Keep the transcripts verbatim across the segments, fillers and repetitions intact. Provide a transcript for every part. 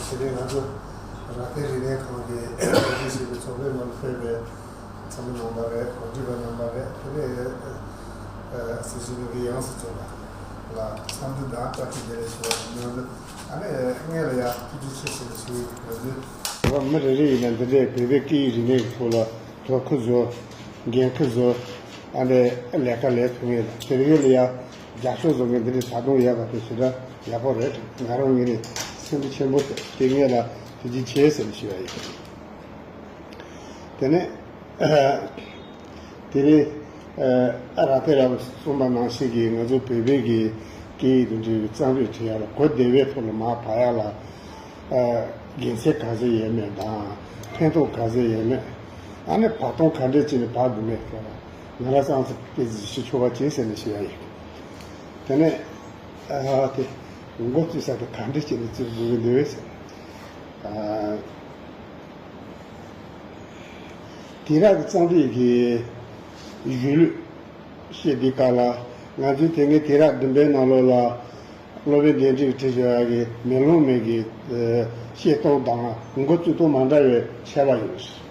དེ་རིང་ང་ཚོ་རང་བཙན་རིག་གནས་ཁང་གི་རྒྱུན་ཞིག་གི་ཚོགས་པའི་ནང་ཕེབས་པའི་ཚོགས་མི་རྣམ་པ་རེད། གོ་སྒྲིག་པ་རྣམ་པ་རེད། དེ་ནས་སྲིད་ཞུ་གི་ཡང་སྲིད་ཚོགས་པ་ལ་འཚམས་འདྲི་དང་བཀྲ་ཤིས་བདེ་ལེགས་ཞུ་བ་ཡིན། ཨ་ནི་སྔོན་ལ་ཡང་ཐུགས་རྗེ་ཆེ་ཞེས་ཞུ་ཡི། ང་ཚོའི་མི་རེ་རེ་ཡིན་ན་འདི་འདྲའི་བོད་པའི་སྐད་ཡིག་རིག་གནས་ཀྱི་ཐོག་ལ་དོ་ཁུར་བཟོ། འགན་ཁུར་བཟོ། ཨ་ནི་ལས་ཀ་ལས་ཐུབ་ངེས་ལ་དེ་རིང་ལ་ཡང་རྒྱབ་སྐྱོར་བཟོ་མཁན་འདི་འདྲའི་ད་དུང་ཡོད་པ་དེ་ཞེ་དྲག་ཡག་པོ་རེད། ང་རང་ངོས་ནས་སེམས་པ་ཆེན་པོ་བྱས་ཏེ་ངེད་ལ་ཐུགས་རྗེ་ཆེ་ཟེར་ཞུ་བ་ཡིན། དེ་ནས་དེ་རིང་ཨ་ར་ཏེ་ར་བ་གསུངས་པ་ནང་བཞིན་གྱི་ང་ཚོ་བོད་པའི་གི་སྐད་ཡིག་དང་འབྲེལ་བའི་རྩོམ་རིག་འབྲི་ཡག་ལ་གོ་བདེ་བའི་ཐོག་ལ་མར་བག་ཡག་ལ་དགེ་མཚན་ག་ཚོད་ཡོད་མེད་དང་ཕན་ཐོགས་ག་ཚོད་ཡོད་མེད། ཨ་ནི་བག་སྟོང་ག་འདྲས་བྱས་ནས་བག་དགོས་མེད་ཁྱོད་ལ་ང་རང་ཚང་ཚོ་སྐད་ཆ་ཞུ་ཆོག་པ་བྱེད་ཟེར་ནས་ཞུ་ཡ་ཡིན། དེ་ནས་ཨ་དེ་མགོ་བཙུགས་ས་དེ་ག་འདྲས་བྱས་ནས་བཙུགས་དགོས་ཀྱི་འདུག་ཟེར། ཨ། དེང་རབས་ཀྱི་རྩོམ་རིག་གི་གཞུང་ལུགས་བཤད་དུས་སྐབས་ལ་ང་ཚོའི་དེ་སྔའི་དུས་རབས་བདུན་པའི་ནང་ལོགས་ལ་སློབ་དཔོན་གདན་འདྲེན་གྱིས་བྲིས་བཞག་ཡག་གི་མེ་ལོང་མའི་གི་བཤད་སྟངས་དང་མགོ་བཙུགས་སྟངས་མ་འདྲ་བའི་ཁྱད་པར་ཡོད།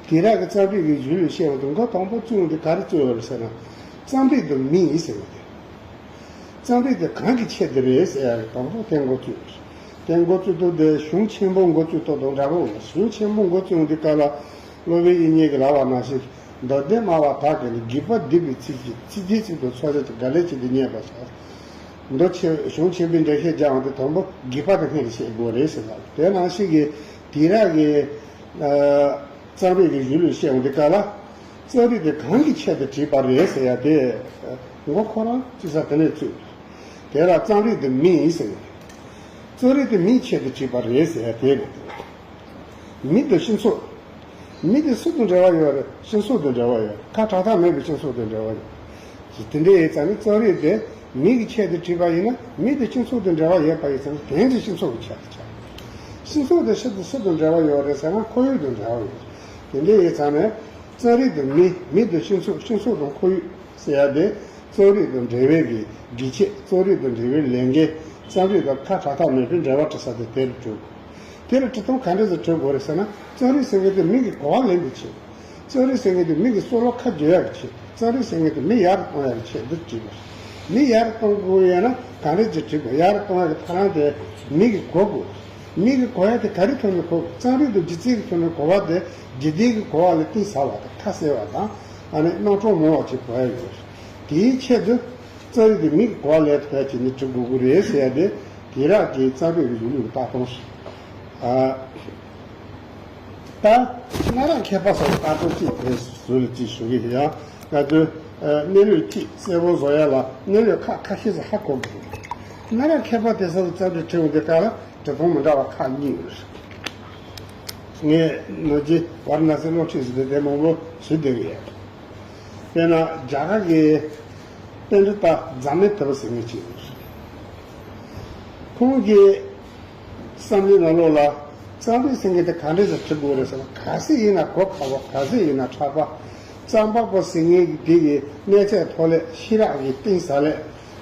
དེང་རབས་ཀྱི་རྩོམ་རིག་གི་གཞུང་ལུགས་བཤད་པ་དེ་མགོ་དང་པོ་བཙུགས་ཡོང་དུས་ག་རེ་བཙུགས་ཡོད་རེད་ཟེར་ན། རྩོམ་རིག་དང་མི་ཡིན་ཟེར་བ་དེ། རྩོམ་རིག་དེ་གང་གི་ཆེད་དུ་རེད་ཟེར་ཡག་གི་དང་པོ་དེ་མགོ་བཙུགས། དེ་མགོ་བཙུགས་དུས་དེ་གཞུང་ཆེན་པོ་མགོ་བཙུགས་ཐོག་དང་འདྲ་པོ་ཡོད། གཞུང་ཆེན་པོ་མགོ་བཙུགས་ཡོང་དུས་སྐབས་ལ་སློབ་དཔོན་དབྱིག་གཉེན་གྱིས་ལབ་པ་ནང་བཞིན། མདོ་སྡེ་སྨྲ་བ་དག་གིས་ནི་བགྱིས་པ་སྡིག་པའི་ཚིག་གིས་ཚིག་འདིའི་ཚིག་ཏུ་ཚོད་ཆེ་དེ་ག་ལས་ཅི་སྟེ་རྙེད་པར་བྱ། མདོ་ཆེ་གཞུང་ཆེན་པོའི་འགྲེལ་བཤད་རྒྱག་ཡོང་དུས་དང་པོ་བགྱིས་པ་དེ་སྔོན་ལ་བཤད་དགོས་རེད་ཟེར་ལབ། དེ་ནང་བཞིན་གྱི་དེང་རབས་ཀྱི་རྩོམ་རིག་གི་གཞུང་ལུགས་བཤད་ཡོང་དུས་སྐབས་ལ། རྩོམ་རིག་དེ་གང་གི་ཆེད་དུ་བྲིས་པ་རེད་ཟེར་ཡ་དེ། མགོ་ཁོ་རང་ཅི་ས་དེ་ནས་བཙུགས། དེ་ལ་རྩོམ་རིག་དེ་མི་ཡིན་ཟེར། རྩོམ་རིག་དེ་མིའི་ཆེད་དུ་བྲིས་པ་རེད་ཟེར་ཡ་དེ་རེད། མི་དང་སྤྱི་ཚོགས། མི་དེ་སུ་དང་འབྲེལ་བ་ཡོད་རེད། སྤྱི་ཚོགས་དང་འབྲེལ་བ་ཡོད། ཁ་གྲག་ཐག་མེད་པའི་སྤྱི་ཚོགས་དང་འབྲེལ་བ་ཡོད། དེ་འདྲ་ཡིན་ཙང་ནི་རྩོམ་རིག་དེ་མི་གི་ཆེད་དུ་བྲིས་པ་ཡིན་ན་མི་དེ་སྤྱི་ཚོགས་དང་འབྲེལ་བ་ཡོད་པ་ཡིན་ཙང་དེང་གི་སྤྱི་ཚོགས་ཀྱི་ཆེད་དུ་ཆགས། སྤྱི་ཚོགས་དེ་སུ་དང་སུ་དང་འབྲེལ་བ་ཡོད་རེད་ཟེར་ན་ཁོར་ཡུག་དང་འབྲེལ་བ་ཡོད། དེ་འདྲ་ཡིན་ཙང་ནི་རྩོམ་རིག་དང་མི། མི་དང་སྤྱི་ཚོགས། སྤྱི་ཚོགས་དང་ཁོར་ཡུག་ཟེར་ཡ་དེ་རྩོམ་རིག་དང་འབྲེལ་བའི་གི་གི་ཆེད། རྩོམ་རིག་དང་འབྲེལ་བའི་ལས་འགན། རྩོམ་རིག་དང་ཁ་གྲག་ཐག་མེད་པའི་འབྲེལ་བ་བྲི་ས་དེ་དེར་འགྲོ། དེ་ལ་བྲི་སྟངས་ག་འདྲ་ཞིག་བྲི་དགོས་རེད་ཟེར་ན། རྩོམ་རིག་ཟེར་མཁན་དེ་མི་གི་གོ་བ་ལེན་པའི་ཆེད། རྩོམ་རིག་ཟེར་མཁན་དེ་མི་གི་བསམ་བློ་ཁ་བརྗོད་ཡག་གི་ཆེད། རྩོམ་རིག་ཟེར་མཁན་དེ་མི་ཡར་གཏོང་ཡག་གི་ཆེད་དུ་བྲིས་པ་རེད། མི་ཡར་གཏོང་དགོས་ཡོད་ན་ག་འདྲ་ཞིག་བྲིས་དགོས། ཡར་གཏོང་ཡག་གི་ཐབས་ལམ་དེ་མི་གི་གོ་དགོས། མི་གི་གོ་ཡག་དེ་ག་རེ་ཐོག་ནས་གོ་དགོས། རྩོམ་རིག་དང་སྒྱུ་རྩལ་གྱི་ཐོག་ནས་གོ་བ་དེ་འཇིག་རྟེན་གྱི་གོ་བ་ལ་གཏིང་ཟབ་པ་དང་ཁ་གསལ་བ་དང་། ཨ་ནི་རྣམ་གྲངས་མང་བ་ཅིག་གོ་ཡག་ཡོད་རེད། དེའི་ཆེད་དུ། རྩོམ་རིག་དེ་མི་གི་གོ་བ་ལེན་ཐུབ་ཡག་བྱས་ནས་བྲི་དགོས་ཀྱི་རེད་ཟེར་ཡ་དེ་དེང་རབས་ཀྱི་རྩོམ་རིག་གི་གཞུང་ལུགས་ཀྱི་ལྟ་སྟངས་ཤིག་ཨ། ད་གནའ་རབས་མཁས་པ་ཚོ་ལ་ལྟ་སྟངས་གཅིག་དེ་ཟུར་ལ་གཅིག་ཞུ་གི་ཡིན། ཡང་ང་ཚོས་ཨ་གནས་ལུགས་གཅིག་གསལ་པོ་བཟོ་ཡ་ལ་གནས་ལུགས་ཁག་ཁ་ཤས་ཤིག་ཧ་གོ་དགོས། གནའ་རབས་མཁས་པ་དེ་ཚོ་ལ་རྩོམ་རིག་བྲིས་ཡོང་དུས་སྐབས་ལ་བྲི་སྟངས་མི་འདྲ་བ་ཁག་གཉིས་ཡོད་རེད། ངས་ནོར་གྱི་ཝཱ་ར་ཎ་སི་སློབ་ཁྲིད་ཟེར་དེ་དེ་མང་པོ་ཞུས་བསྡད་ཀྱི་ཡོད། དཔེར་ན་རྒྱ་གར་གྱི་པཎྜི་ཏ་ཛ་མེ་ཐ་པ་ཟེར་མཁན་ཅིག་ཡོད། ཁོང་གི་བསམ་བློའི་ནང་ལོགས་ལ་རྩོམ་རིག་ཟེར་མཁན་དེ་ག་འདྲས་སེ་བྲི་དགོས་རེད་ཟེར་ན། ག་ཚོད་ཡིན་ན་གོ་ཁག་པོ། ག་ཚོད་ཡིན་ན་ཕྲ་པ། རྩོམ་པ་པོ་ཟེར་མཁན་གྱི་དེ་གི་གནས་ཚད་མཐོ་སླད། ཤེས་རབ་ཀྱི་གཏིང་ཟབ་སླད།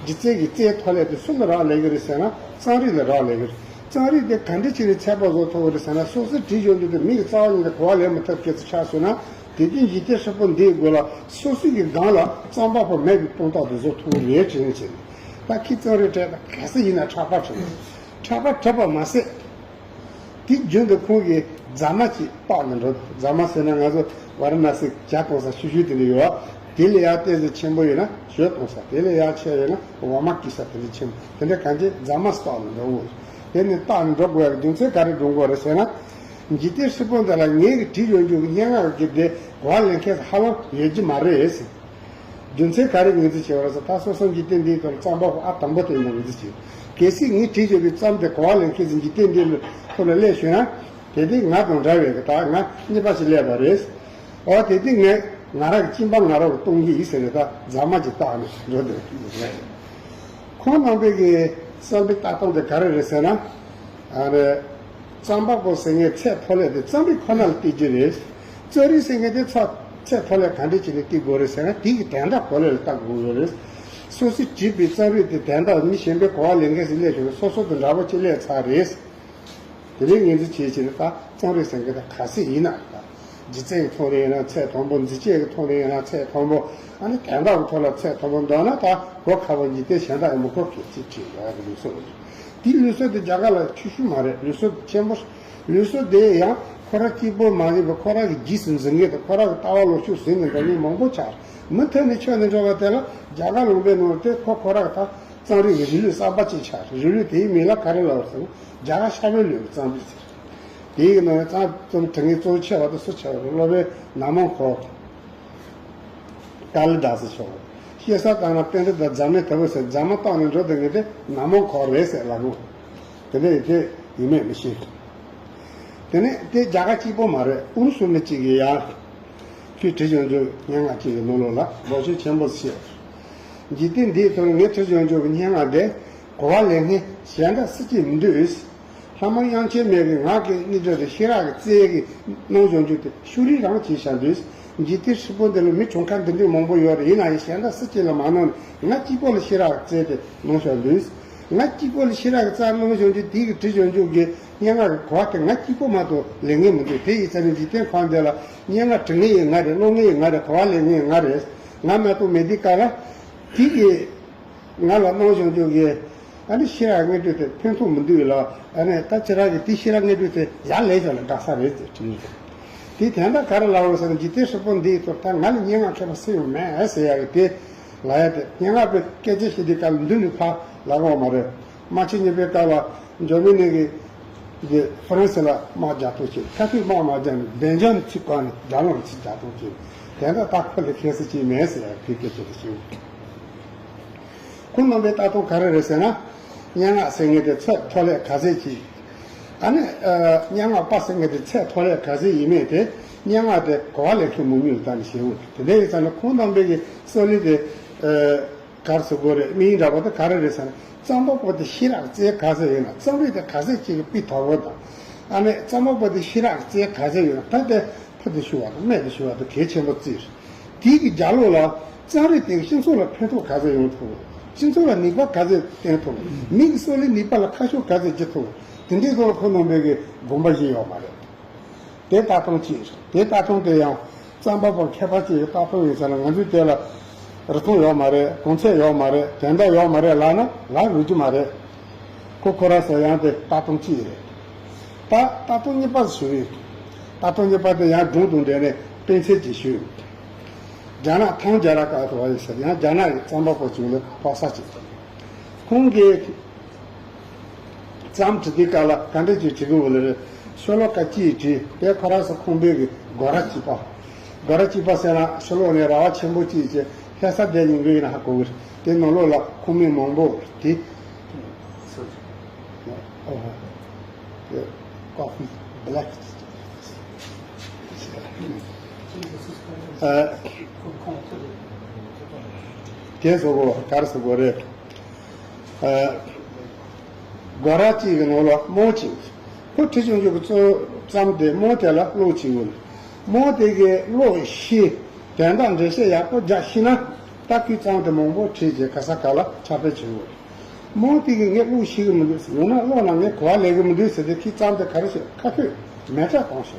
སྒྱུ་རྩལ་གྱི་རྩལ་མཐོ་སླད་དེ་སུ་ལ་རག་ལས་ཀྱི་རེད་ཟེར་ན་རྩོམ་རིག་ལ་རག་ལས་ཀྱི་རེད། རྩོམ་རིག་དེ་ག་འདྲ་བྱས་ནས་ཚད་པ་བཟོ་ཐུབ་ཀྱི་རེད་ཟེར་ན། སོ་སོས་བྲིས་ཡོང་དུས་དེ་མི་གི་རྩ་བ་ཉིད་ནས་གོ་བ་ལེན་མི་ཐུབ་མཁན་ཅིག་ཆགས་སོང་ན། དེ་དུས་འཇིག་རྟེན་ཧྲིལ་པོ་འདིའི་སྒོ་ལ་སོ་སོའི་གི་སྒང་ལ་རྩོམ་པ་པོ་མེད་པའི་དཔང་རྟགས་དེ་བཟོ་ཐུབ་ཀྱི་རེད་དྲན་བྱས་ནས། ད་ཁྱེད་རྩོམ་རིག་བྲིས་ན་ག་ཚོད་ཡིན་ན་ཕྲ་པ་བྲིས། ཕྲ་པ་བྲིས་པ་མ་ཟད། དེ་རྒྱུན་དུ་ཁོང་གིས་རྫ་མ་ཅིག་བཏགས་ནས་འགྲོ། རྫ་མ་ཟེར་ན་ང་ཚོ་ཝཱ་ར་ཎ་སི་ཇ་བཏུང་ས་ཆུང་ཆུང་དེ་འདྲ་ཡོད། དེ་ལས་ཡར་ཏོག་ཙམ་ཆེན་པོ་ཡོད་ན་ཞོ་བཏུང་ས། དེ་ལས་ཡར་ཆེ་ཡོད་ན་འོ་མ་སྐྱེ་ས། དེ་འདྲ་ཆེན་པོ་དེ་འདྲ་གང་ཅི་རྫ་མ་བཏགས་ནས་འགྲོ་དགོས། དེ་ནས་བཏགས་ནས་འགྲོ་དགོས་ཡག་རྒྱུ་མཚན་ག་རེ་འགྲོ་དགོས་རེད་ཟེར་ན། འཇིག་རྟེན་ཧྲིལ་པོ་འདི་ལ་ངེད་ཀྱིས་བྲིས་ཡོང་རྒྱུ་གི་སྙན་ངག་གི་དེ་གོ་བ་ལེན་མཁན་ཧ་ལམ་ཡོད་ཀྱི་མ་རེད་ཟེར། རྒྱུ་མཚན་ག་རེ་ངོས་འཛིན་བྱས་པ་རེད་ཟེར། ད་སོ་སོ་འཇིག་རྟེན་འདིའི་ཐོག་ལ་རྩོམ་པ་པོ་ཨ་དང་པོ་དེ་ཡིན་པ་ངོས་འཛིན་བྱས། གལ་སྲིད་ངས་བྲིས་ཡོད་པའི་རྩོམ་དེ་གོ་བ་ལེན་མཁན་ཞིག་འཇིག་རྟེན་འདིའི་ཐོག་ལ་སླེབས་བྱུང་ན། དེ་དུས་ང་དང་འདྲ་བའི་ད་ང་གཉིས་པ་ཞིག་སླེབས་པ་རེད། འོ་དེ་དུས་ངས་ང་རང་གི་གཅིན་པ་ང་རང་གིས་གཏོང་གི་ཡིན་ཟེར་ནས་ད་རྫ་མ་ཅིག་བཏགས་ནས་འགྲོ་འདོད་རེད། ཁོང་རྣམ་པའི་གི་བསམ་པའི་ལྟ་སྟངས་དེ་ག་རེ་རེད་ཟེར་ན། ཨ་ནི། རྩོམ་པ་པོ་ཟེར་མཁན་ཚད་མཐོ་སླད་དེ་རྩོམ་རིག་ཁོ་ན་ལ་བལྟས་རྒྱུ་རེད། རྩོམ་རིག་ཟེར་མཁན་དེ་ཚ་ཚད་མཐོ་སླད་ག་འདྲས་བྱས་ནས་བལྟ་དགོས་རེད་ཟེར་ན། དེ་གི་དོན་དག་གོ་ལེ་ལ་ལྟ་དགོས་ཀྱི་རེད། སོ་སོས་བྲིས་པའི་རྩོམ་རིག་དེ་དོན་དག་མི་གཞན་པས་གོ་བ་ལེན་མཁན་ཞིག་སླེབས་བྱུང་ན་སོ་སོ་དང་འདྲ་པོ་ཅིག་སླེབས་ཚར་རེད། དེ་འདྲའི་ངོས་འཛིན་བྱེད་ཕྱིར་ད་རྩོམ་རིག་ཟེར་མཁན་ད་ག་ཚད་ཡིན་ན་ད། སྒྱུ་རྩལ་གྱི་ཐོག་ནས་ཡིན་ན་ཚད་མཐོན་པོ། མཛེས་དཔྱོད་ཀྱི་ཐོག་ནས་ཡིན་ན་ཚད་མཐོན་པོ། ཨ་ནི་དོན་དག་གི་ཐོག་ལ་ཚད་མཐོན་པོ་འདོད་ན་ད་གོ་ཁ་པོ་འཇིག་རྟེན་གཞན་དག་ཡང་མི་གོ་མཁན་ཅིག་བྲིས་ཡོད་ཡ་གི་ལུགས་སྲོལ་རེད། དེའི་ལུགས་སྲོལ་དེ་རྒྱ་གར་ལ་ཆུང་ཤོས་མ་རེད། ལུགས་སྲོལ་ཆེན་པོ། ལུགས་སྲོལ་དེ་ཡང་ཁོ་རང་གཅིག་པོ་མ་ཡིན་པར་ཁོ་རང་གི་རྗེས་སུ་འཛིན་མཁན་དང་ཁོ་རང་གི་ལྟ་བ་ལོ་རྒྱུས་ཟིན་ནས་འདྲ་མིན་མང་པོ་ཆགས། མུ་མཐུད་ནས་ཆགས་ནས་འགྲོ་བ་དེ་ལ་རྒྱ་གར་ལུང་པའི་ནང་དེ་ཁོ་ཁོ་རང་གི་ད་རྩོམ་རིག་གི་རིགས་ལུགས་གསར་པ་ཅིག་ཆགས། རིགས་ལུགས་དེའི་མིང་ལ་ག་རེ་ལབ་ཟེར་ན་རྒྱ་གར་ཤར་པའི་ལུགས་ཀྱི་རྩོམ་རིག་ཟེར། དེའི་ནང་ནས་རྩོམ་རྩོམ་འབྲི་མཁན་གཙོ་ཆེ་བ་དེ་སུ་ཆགས་རེད། སློབ་དཔོན་ན་མོ་གྷོ། ཀཱ་ལི་དཱ་སི་མཆོག། བཤད་ས་ལྟར་ན་པཎྜི་ཏ་འཛམ་གླིང་དེ་བོ་ཟེར་རྫ་མ་ཏོག་ནས་འགྲོ་དེ་ངེས་དེ་ན་མོ་གྷོ་རེད་ཟེར་ལབ་གོ། དེ་འདྲ་ཡིན་དེ་ཡིན་མེད་མི་ཤེས། དེ་ནས་དེ་རྒྱ་གར་གཅིག་པོ་མ་རེད། ཨུ་རུ་སུ་མི་གཅིག་གིས་ཡང་ཁོས་བྲིས་བྱུང་བྱུང་སྙན་ངག་ཅིག་གི་ནང་ལོགས་ལ་ལོ་རྒྱུས་ཆེན་པོ་བཤད། འཇིག་རྟེན་འདིའི་ཐོག་ངས་བྲིས་བྱུང་བྱུང་གི་སྙན་ངག་འདི་གོ་བ་ལེན་མཁན་གཞན་དག་སུ་གཅིག་མི་འདུག། ལྷ་མོ་དབྱངས་ཅན་མའི་གི་ངག་གི་སྙན་བརྒྱུད་དེ་ཤེས་རབ་ཀྱི་རྩལ་གྱི་གནང་བྱུང་རྒྱུ་དེ་ཤུགས་རིང་རང་བྱས་བཞག་འདུག། འཇིག་རྟེན་ཧྲིལ་པོ་འདི་ལ་མི་གྲངས་ཀ་འདི་འདྲའི་མང་པོ་ཡོད་རེད། ཡིན་ན་ཡང་གཞན་དག་སུ་གཅིག་ལ་མ་གནང་ནས་ང་གཅིག་པོ་ལ་ཤེས་རབ་ཀྱི་རྩལ་དེ་གནང་བཞག་འདུག། ང་གཅིག་པོ་ལ་ཤེས་རབ་ཀྱི་རྩལ་གནང་བྱུང་རྒྱུ་དེ་གི་བྲིས་བྱུང་རྒྱུ་གི་སྙན་ངག་གི་གོ་བ་དེ་ང་གཅིག་པོ་མ་གཏོགས་ལེན་མཁན་མི་འདུག། དེ་ཡིན་ཙང་ནས་འཇིག་རྟེན་ཁམས་འདི་ལ་སྙན་ངག་འབྲི་མཁན་ཡང་ང་རེད། ཀློག་མཁན་ཡང་ང་རེད། གོ་བ་ལེན་མཁན་ཡང་ང་རེད། ང་མ་གཏོགས་མེད་དུས་ག་ལ་དེ་གི་ང་ལ་གནང་བྱུང་རྒྱུ་གི་ཨ་ནི་ཤེས་རབ་སྙན་བརྒྱུད་དེ་ཕན་ཐོགས་མི་འདུག་ལ། ཨ་ནི་ད་ཁྱེད་རང་གིས་དེ་ཤེས་རབ་སྙན་བརྒྱུད་དེ་ཡར་ལེན་ཤོག་ལ་དགའ་ས་རེད་ཟེར་དྲིས། དེ་དོན་དག་ག་རེ་ལབ་རེད་ཟེར་ན་འཇིག་རྟེན་ཧྲིལ་པོ་འདིའི་ཐོག་ད་ང་ལ་སྙན་ངག་མཁས་པ་སུ་ཡང་མེད་ཟེར་ཡག་གི་དེ་ལབ་ཡ་དེ། སྙན་ངག་པའི་སྐད་ཆ་བཤད་དུས་སྐབས་ལ་མདུན་ནས་ཕར་ལབ་ཡོད་མ་རེད། དམག་ཆེན་གཉིས་པའི་སྐབས་ལ་འཇར་མ་ནི་གི་གི་ཧྥ་རན་སི་ལ་དམག་རྒྱག་ཐུབ་ཅིག་ཁ་ཐུག་དམག་མ་རྒྱག་ནས་བདེ་འཇགས་ནས་ཚུར་བཀག་ནས་རྒྱ་ནག་ལ་ཚུར་རྒྱག་ཐུབ་ཅིག་དེ་འདྲ་ད་ཁོ་ལས་མཁས་ས་ཅིག་མེད་ཟེར་ཡ་ཕི་སྐད་ཆ་དེ་ཞུ། ཁོང་རྣམ་པའི་ལྟ་སྟངས་ག་རེ་རེད་ཟེར་ན། སྙན་ངག་ཟེར་མཁན་དེ་ཚད་མཐོ་ལས་ག་ཚད་ཅིག། ཨ་ནི་ཨ་སྙན་ངག་པ་ཟེར་མཁན་དེ་ཚད་མཐོ་ལས་ག་ཚད་ཡིན་མིན་དེ་སྙན་ངག་དེ་གོ་བ་ལེན་མཁན་མང་ཉུང་ལ་བལྟས་ནས་ཤེས་འོང་། དེ་འདྲ་ཡིན་ཙང་ནས་ཁོང་རྣམ་པའི་གི་སྲོལ་རྒྱུན་དེ་ཨ་ག་རེ་ཟེར་དགོས་རེད། མིང་འདྲ་བོ་དེ་ག་རེ་རེད་ཟེར་ན། རྩོམ་པ་པོ་དེ་ཤེས་རབ་རྩལ་ག་ཚད་ཡོད་ན། རྩོམ་རིག་དེ་ག་ཚད་ཅིག་གི་སྤུས་དག་པོ་དང་། ཨ་ནི་རྩོམ་པ་པོ་དེ་ཤེས་རབ་རྩལ་ག་ཚད་ཡོད་ན་ད་དེ་ཕུལ་དུ་ཞུ་བ་དང་སྨད་དུ་ཞུ་བ་དེ་གལ་ཆེན་པོ་བརྩིས། དེའི་གི་རྒྱབ་ལོགས་ལ་རྩོམ་རིག་དེ་སྤྱི་ཚོགས་ལ་ཕན་ཐོགས་ག་ཚད་ཡོང་ཐུབ། སྤྱི་ཚོགས་ལ་ནུས་པ་ག་ཚད་བཏོན་ཐུབ། མི་གི་སྲོག་ལ་ནུས་པ་ལ་ཁ་ཕྱོགས་ག་ཚད་བགྱིད་ཐུབ། དེ་འདྲའི་ཐོག་ལ་ཁོ་རྣམ་པའི་གི་དགོངས་པ་བཞེས་ཡོད་མ་རེད། དེ་ལྟ་སྟངས་གཅིག་རེད། དེ་ལྟ་སྟངས་དེ་ཡང་རྩོམ་པ་པོ་མཁས་པ་གཅིག་གི་ལྟ་སྟངས་ཡིན་ཙང་ན་ང་ཚོས་དེ་ལ་རིན་ཐང་ཡོད་མ་རེད། གོང་ཚད་ཡོད་མ་རེད། དོན་དག་ཡོད་མ་རེད་ལབ་ན་ལབ་འོས་ཀྱི་མ་རེད། ཁོ་ཁོ་རང་ཚོ་ཡང་དེ་ལྟ་སྟངས་གཅིག་རེད། ད་ལྟ་སྟངས་གཉིས་པ་ཞུ་ཡིན། ལྟ་སྟངས་གཉིས་པ་དེ་ཡང་སྒྲུང་དང་འབྲེལ་ནས་དཔེ་མཚོན་ཅིག་ཞུ་ཡིན། རྒྱ་ནག་ཐང་རྒྱལ་རབས་སྐབས་སུ་བ་ཡིན་ཟེར། ཡང་རྒྱ་ནག་གི་རྩོམ་པ་པོ་ཅིག་ལ་ཕོག་ས་ཅིག་ཁོང་གིས་རྩོམ་འབྲི་དུས་སྐབས་ལ་ག་འདྲ་ཅིག་བྲིས་དགོས་ལ་རེད། ཤོ་ལོ་ཀ་གཅིག་བྲིས། དེ་ཁོ་རང་ཚོ་ཁང་པའི་གི་སྒོ་ར་གཅིག་པ། སྒོ་ར་གཅིག་པ་ཟེར་ན་ཤོ་ལོ་ནས་ར་བ་ཆེན་པོ་གཅིག་བྱས་ལྷ་ས་དེ་ཉིན་གི་ཡིན་ན་ཧ་གོ་གི་རེད། དེ་ནང་ལོགས་ལ་ཁང་མིག་མང་པོ་དེ། ཨོ་ཧོ། དེ་ཀོ་ཕི་བྷེ་ལེག་ཨ། དེ་བཟོ་དགོས་ག་རེ་བཟོ་དགོས་རེད། ཨ། སྒོ་ར་གཅིག་གི་ནང་ལ་རྨོ་གཅིག་ཁོ་བྲིས་བྱུང་རྒྱུ་གི་གཙོ་བོ་རྩོམ་དེ་རྨོ་དེ་ལ་ཀློག་བྱེད་དགོས། རྨོ་དེ་གིས་ཀློག་ཤེས། དོན་དག་འགྲེལ་བཤད་ཡག་པོ་རྒྱག་ཤེས་ན་ད་ཁོས་རྩོམ་དེ་མང་པོ་བྲིས་རྗེས་ག་ས་ག་ལ་ཁྱབ་སྤེལ་བྱེད་དགོས། རྨོ་དེ་གིས་ངས་ཀློག་ཤེས་ཀྱི་མི་འདུག་ཟེར། ཡང་ན་ཀློག་ན་ངས་གོ་བ་ལེན་གྱི་མི་འདུག་ཟེར་ཏེ་ཁོས་རྩོམ་དེ་ག་རེ་བྱས། ཁ་ཕྱོགས་མེ་སྲེག་བཏང་ཤག་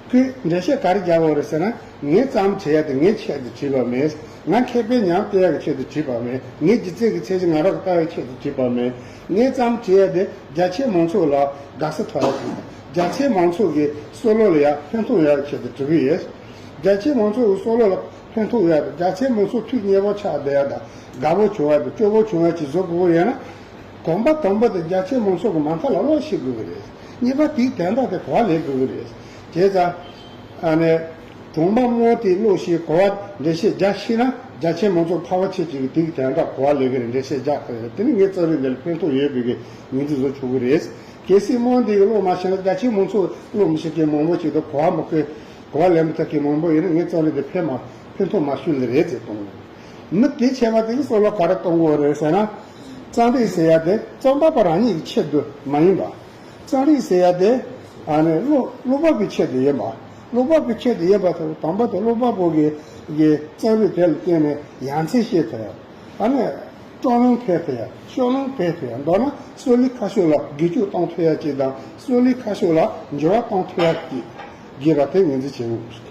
ཁོས་འགྲེལ་བཤད་ག་རེ་རྒྱག་ཡོད་རེད་ཟེར་ན། ངས་རྩོམ་བྲིས་ཡ་དེ་ངའི་ཆེད་དུ་བྲིས་པ་མེད། ང་མཁས་པའི་ཉམས་བསྟན་ཡ་གི་ཆེད་དུ་བྲིས་པ་མེད། ངའི་སྒྱུ་རྩལ་གྱི་ཚད་གཞི་ང་རང་གི་ལྟ་བའི་ཆེད་དུ་བྲིས་པ་མེད། ངས་རྩོམ་བྲིས་ཡ་དེ་རྒྱ་ཆེ་མང་ཚོགས་ལ་དགའ་བསུ་ཐོབ་ཡ་དང་། རྒྱ་ཆེ་མང་ཚོགས་ཀྱི་བསམ་བློ་ལ་ཡ་ཕན་ཐོགས་ཡ་གི་ཆེད་དུ་བྲིས་ཀྱི་ཡོད། རྒྱ་ཆེ་མང་ཚོགས་ཀྱི་བསམ་བློ་ལ་ཕན་ཐོགས་ཡ་དང་། རྒྱ་ཆེ་མང་ཚོགས་ཐུགས་མཉེས་པོ་ཆགས་བསྡད་ཡ་དང་། དགའ་པོ་བྱུང་བ་དང་སྐྱོ་པོ་བྱུང་བ་ཅིག་བཟོ་དགོས་ཀྱི་ཡོད་ན། གོམ་པ་དང་པོ་དེ་རྒྱ་ཆེ་མང་ཚོགས་ཀྱི་མ་མཐའ་ལ་ཀློག་ཤེས་དགོས་ཀྱི་རེད། གཉིས་པ་དེའི་དོན་དག་དེ་གོ་བ་ལེན་དགོས་ཀྱི་རེད། བྱས་ཙང་། ཨ་ནི། གྲོང་པ་རྨོ་དེས་ཀློག་ཤེས། གོ་བ་འགྲེལ་བཤད་རྒྱག་ཤེས་ན་རྒྱ་ཆེ་མང་ཚོགས་ཕལ་བ་ཆེ་ཅིག་གིས་དེའི་དོན་དག་གོ་བ་ལེན་གྱི་རེད། འགྲེལ་བཤད་རྒྱག་གི་རེད། དེ་ནི་ངའི་རྩོམ་རིག་འདི་ལ་ཕན་ཐོགས་ཡོད་པའི་གི་ངོས་འཛིན་བཟོ་ཆོག་གི་རེད། གལ་སྲིད་རྨོ་དེ་གིས་ཀློག་མ་ཤེས་ན་རྒྱ་ཆེ་མང་ཚོགས་ཀློག་མི་ཤེས་མཁན་མང་པོ་ཞིག་དང་གོ་བ་མ་གོ་གོ་བ་ལེན་མི་ཐུབ་མཁན་མང་པོ་ཡོད་ན་ངའི་རྩོམ་རིག་དེ་ཕན་མ་ཕན་ཐོགས་མ་ཤོར་ལེ་རེད་ཟེར་གཏོང་གི། མི་དེ་བྱས་པ་དེ་གིས་བསམ་བློ་ག་རེ་གཏོང་དགོས་རེད་ཟེར་ན། རྩོམ་རིག་ཟེར་ཡ་དེ་རྩོམ་པ་པོ་རང་ཉིད་ཀྱི་ཆེད་དུ་མ་ཡིན་པ། རྩོམ་རིག་ཟེར་ཡ་དེ་ཨ་ནི་ཀློག་ཀློག་པ་པོའི་ཆེད་དུ་ཡིན་པ། ཀློག་པ་པོའི་ཆེད་དུ་ཡིན་པ་དང་། དང་པོ་དེ་ཀློག་པ་པོ་གི་གི་རྩོམ་རིག་དེ་ལ་བརྟེན་ནས་ཡ་མཚན་ཤེས་ཐུབ་ཡ། ཨ་ནི་ སྤྲོ་སྣང་འཕེལ་ཐུབ་ཡ། སྤྱོད་ལམ་འཕེལ་ཐུབ་ཡ། མདོར་ན་སྲོལ་ལུགས་ཁ་ཕྱོགས་ལ་འགུལ་སྐྱོད་གཏོང་ཐུབ་ཡ་ཅིག་དང་། སྲོལ་ལུགས་ཁ་ཕྱོགས་ལ་འགྱུར་བ་གཏོང་ཐུབ་ཡ་ཅིག་དགོས་པ་དེ་ངོས་འཛིན་བྱེད་དགོས།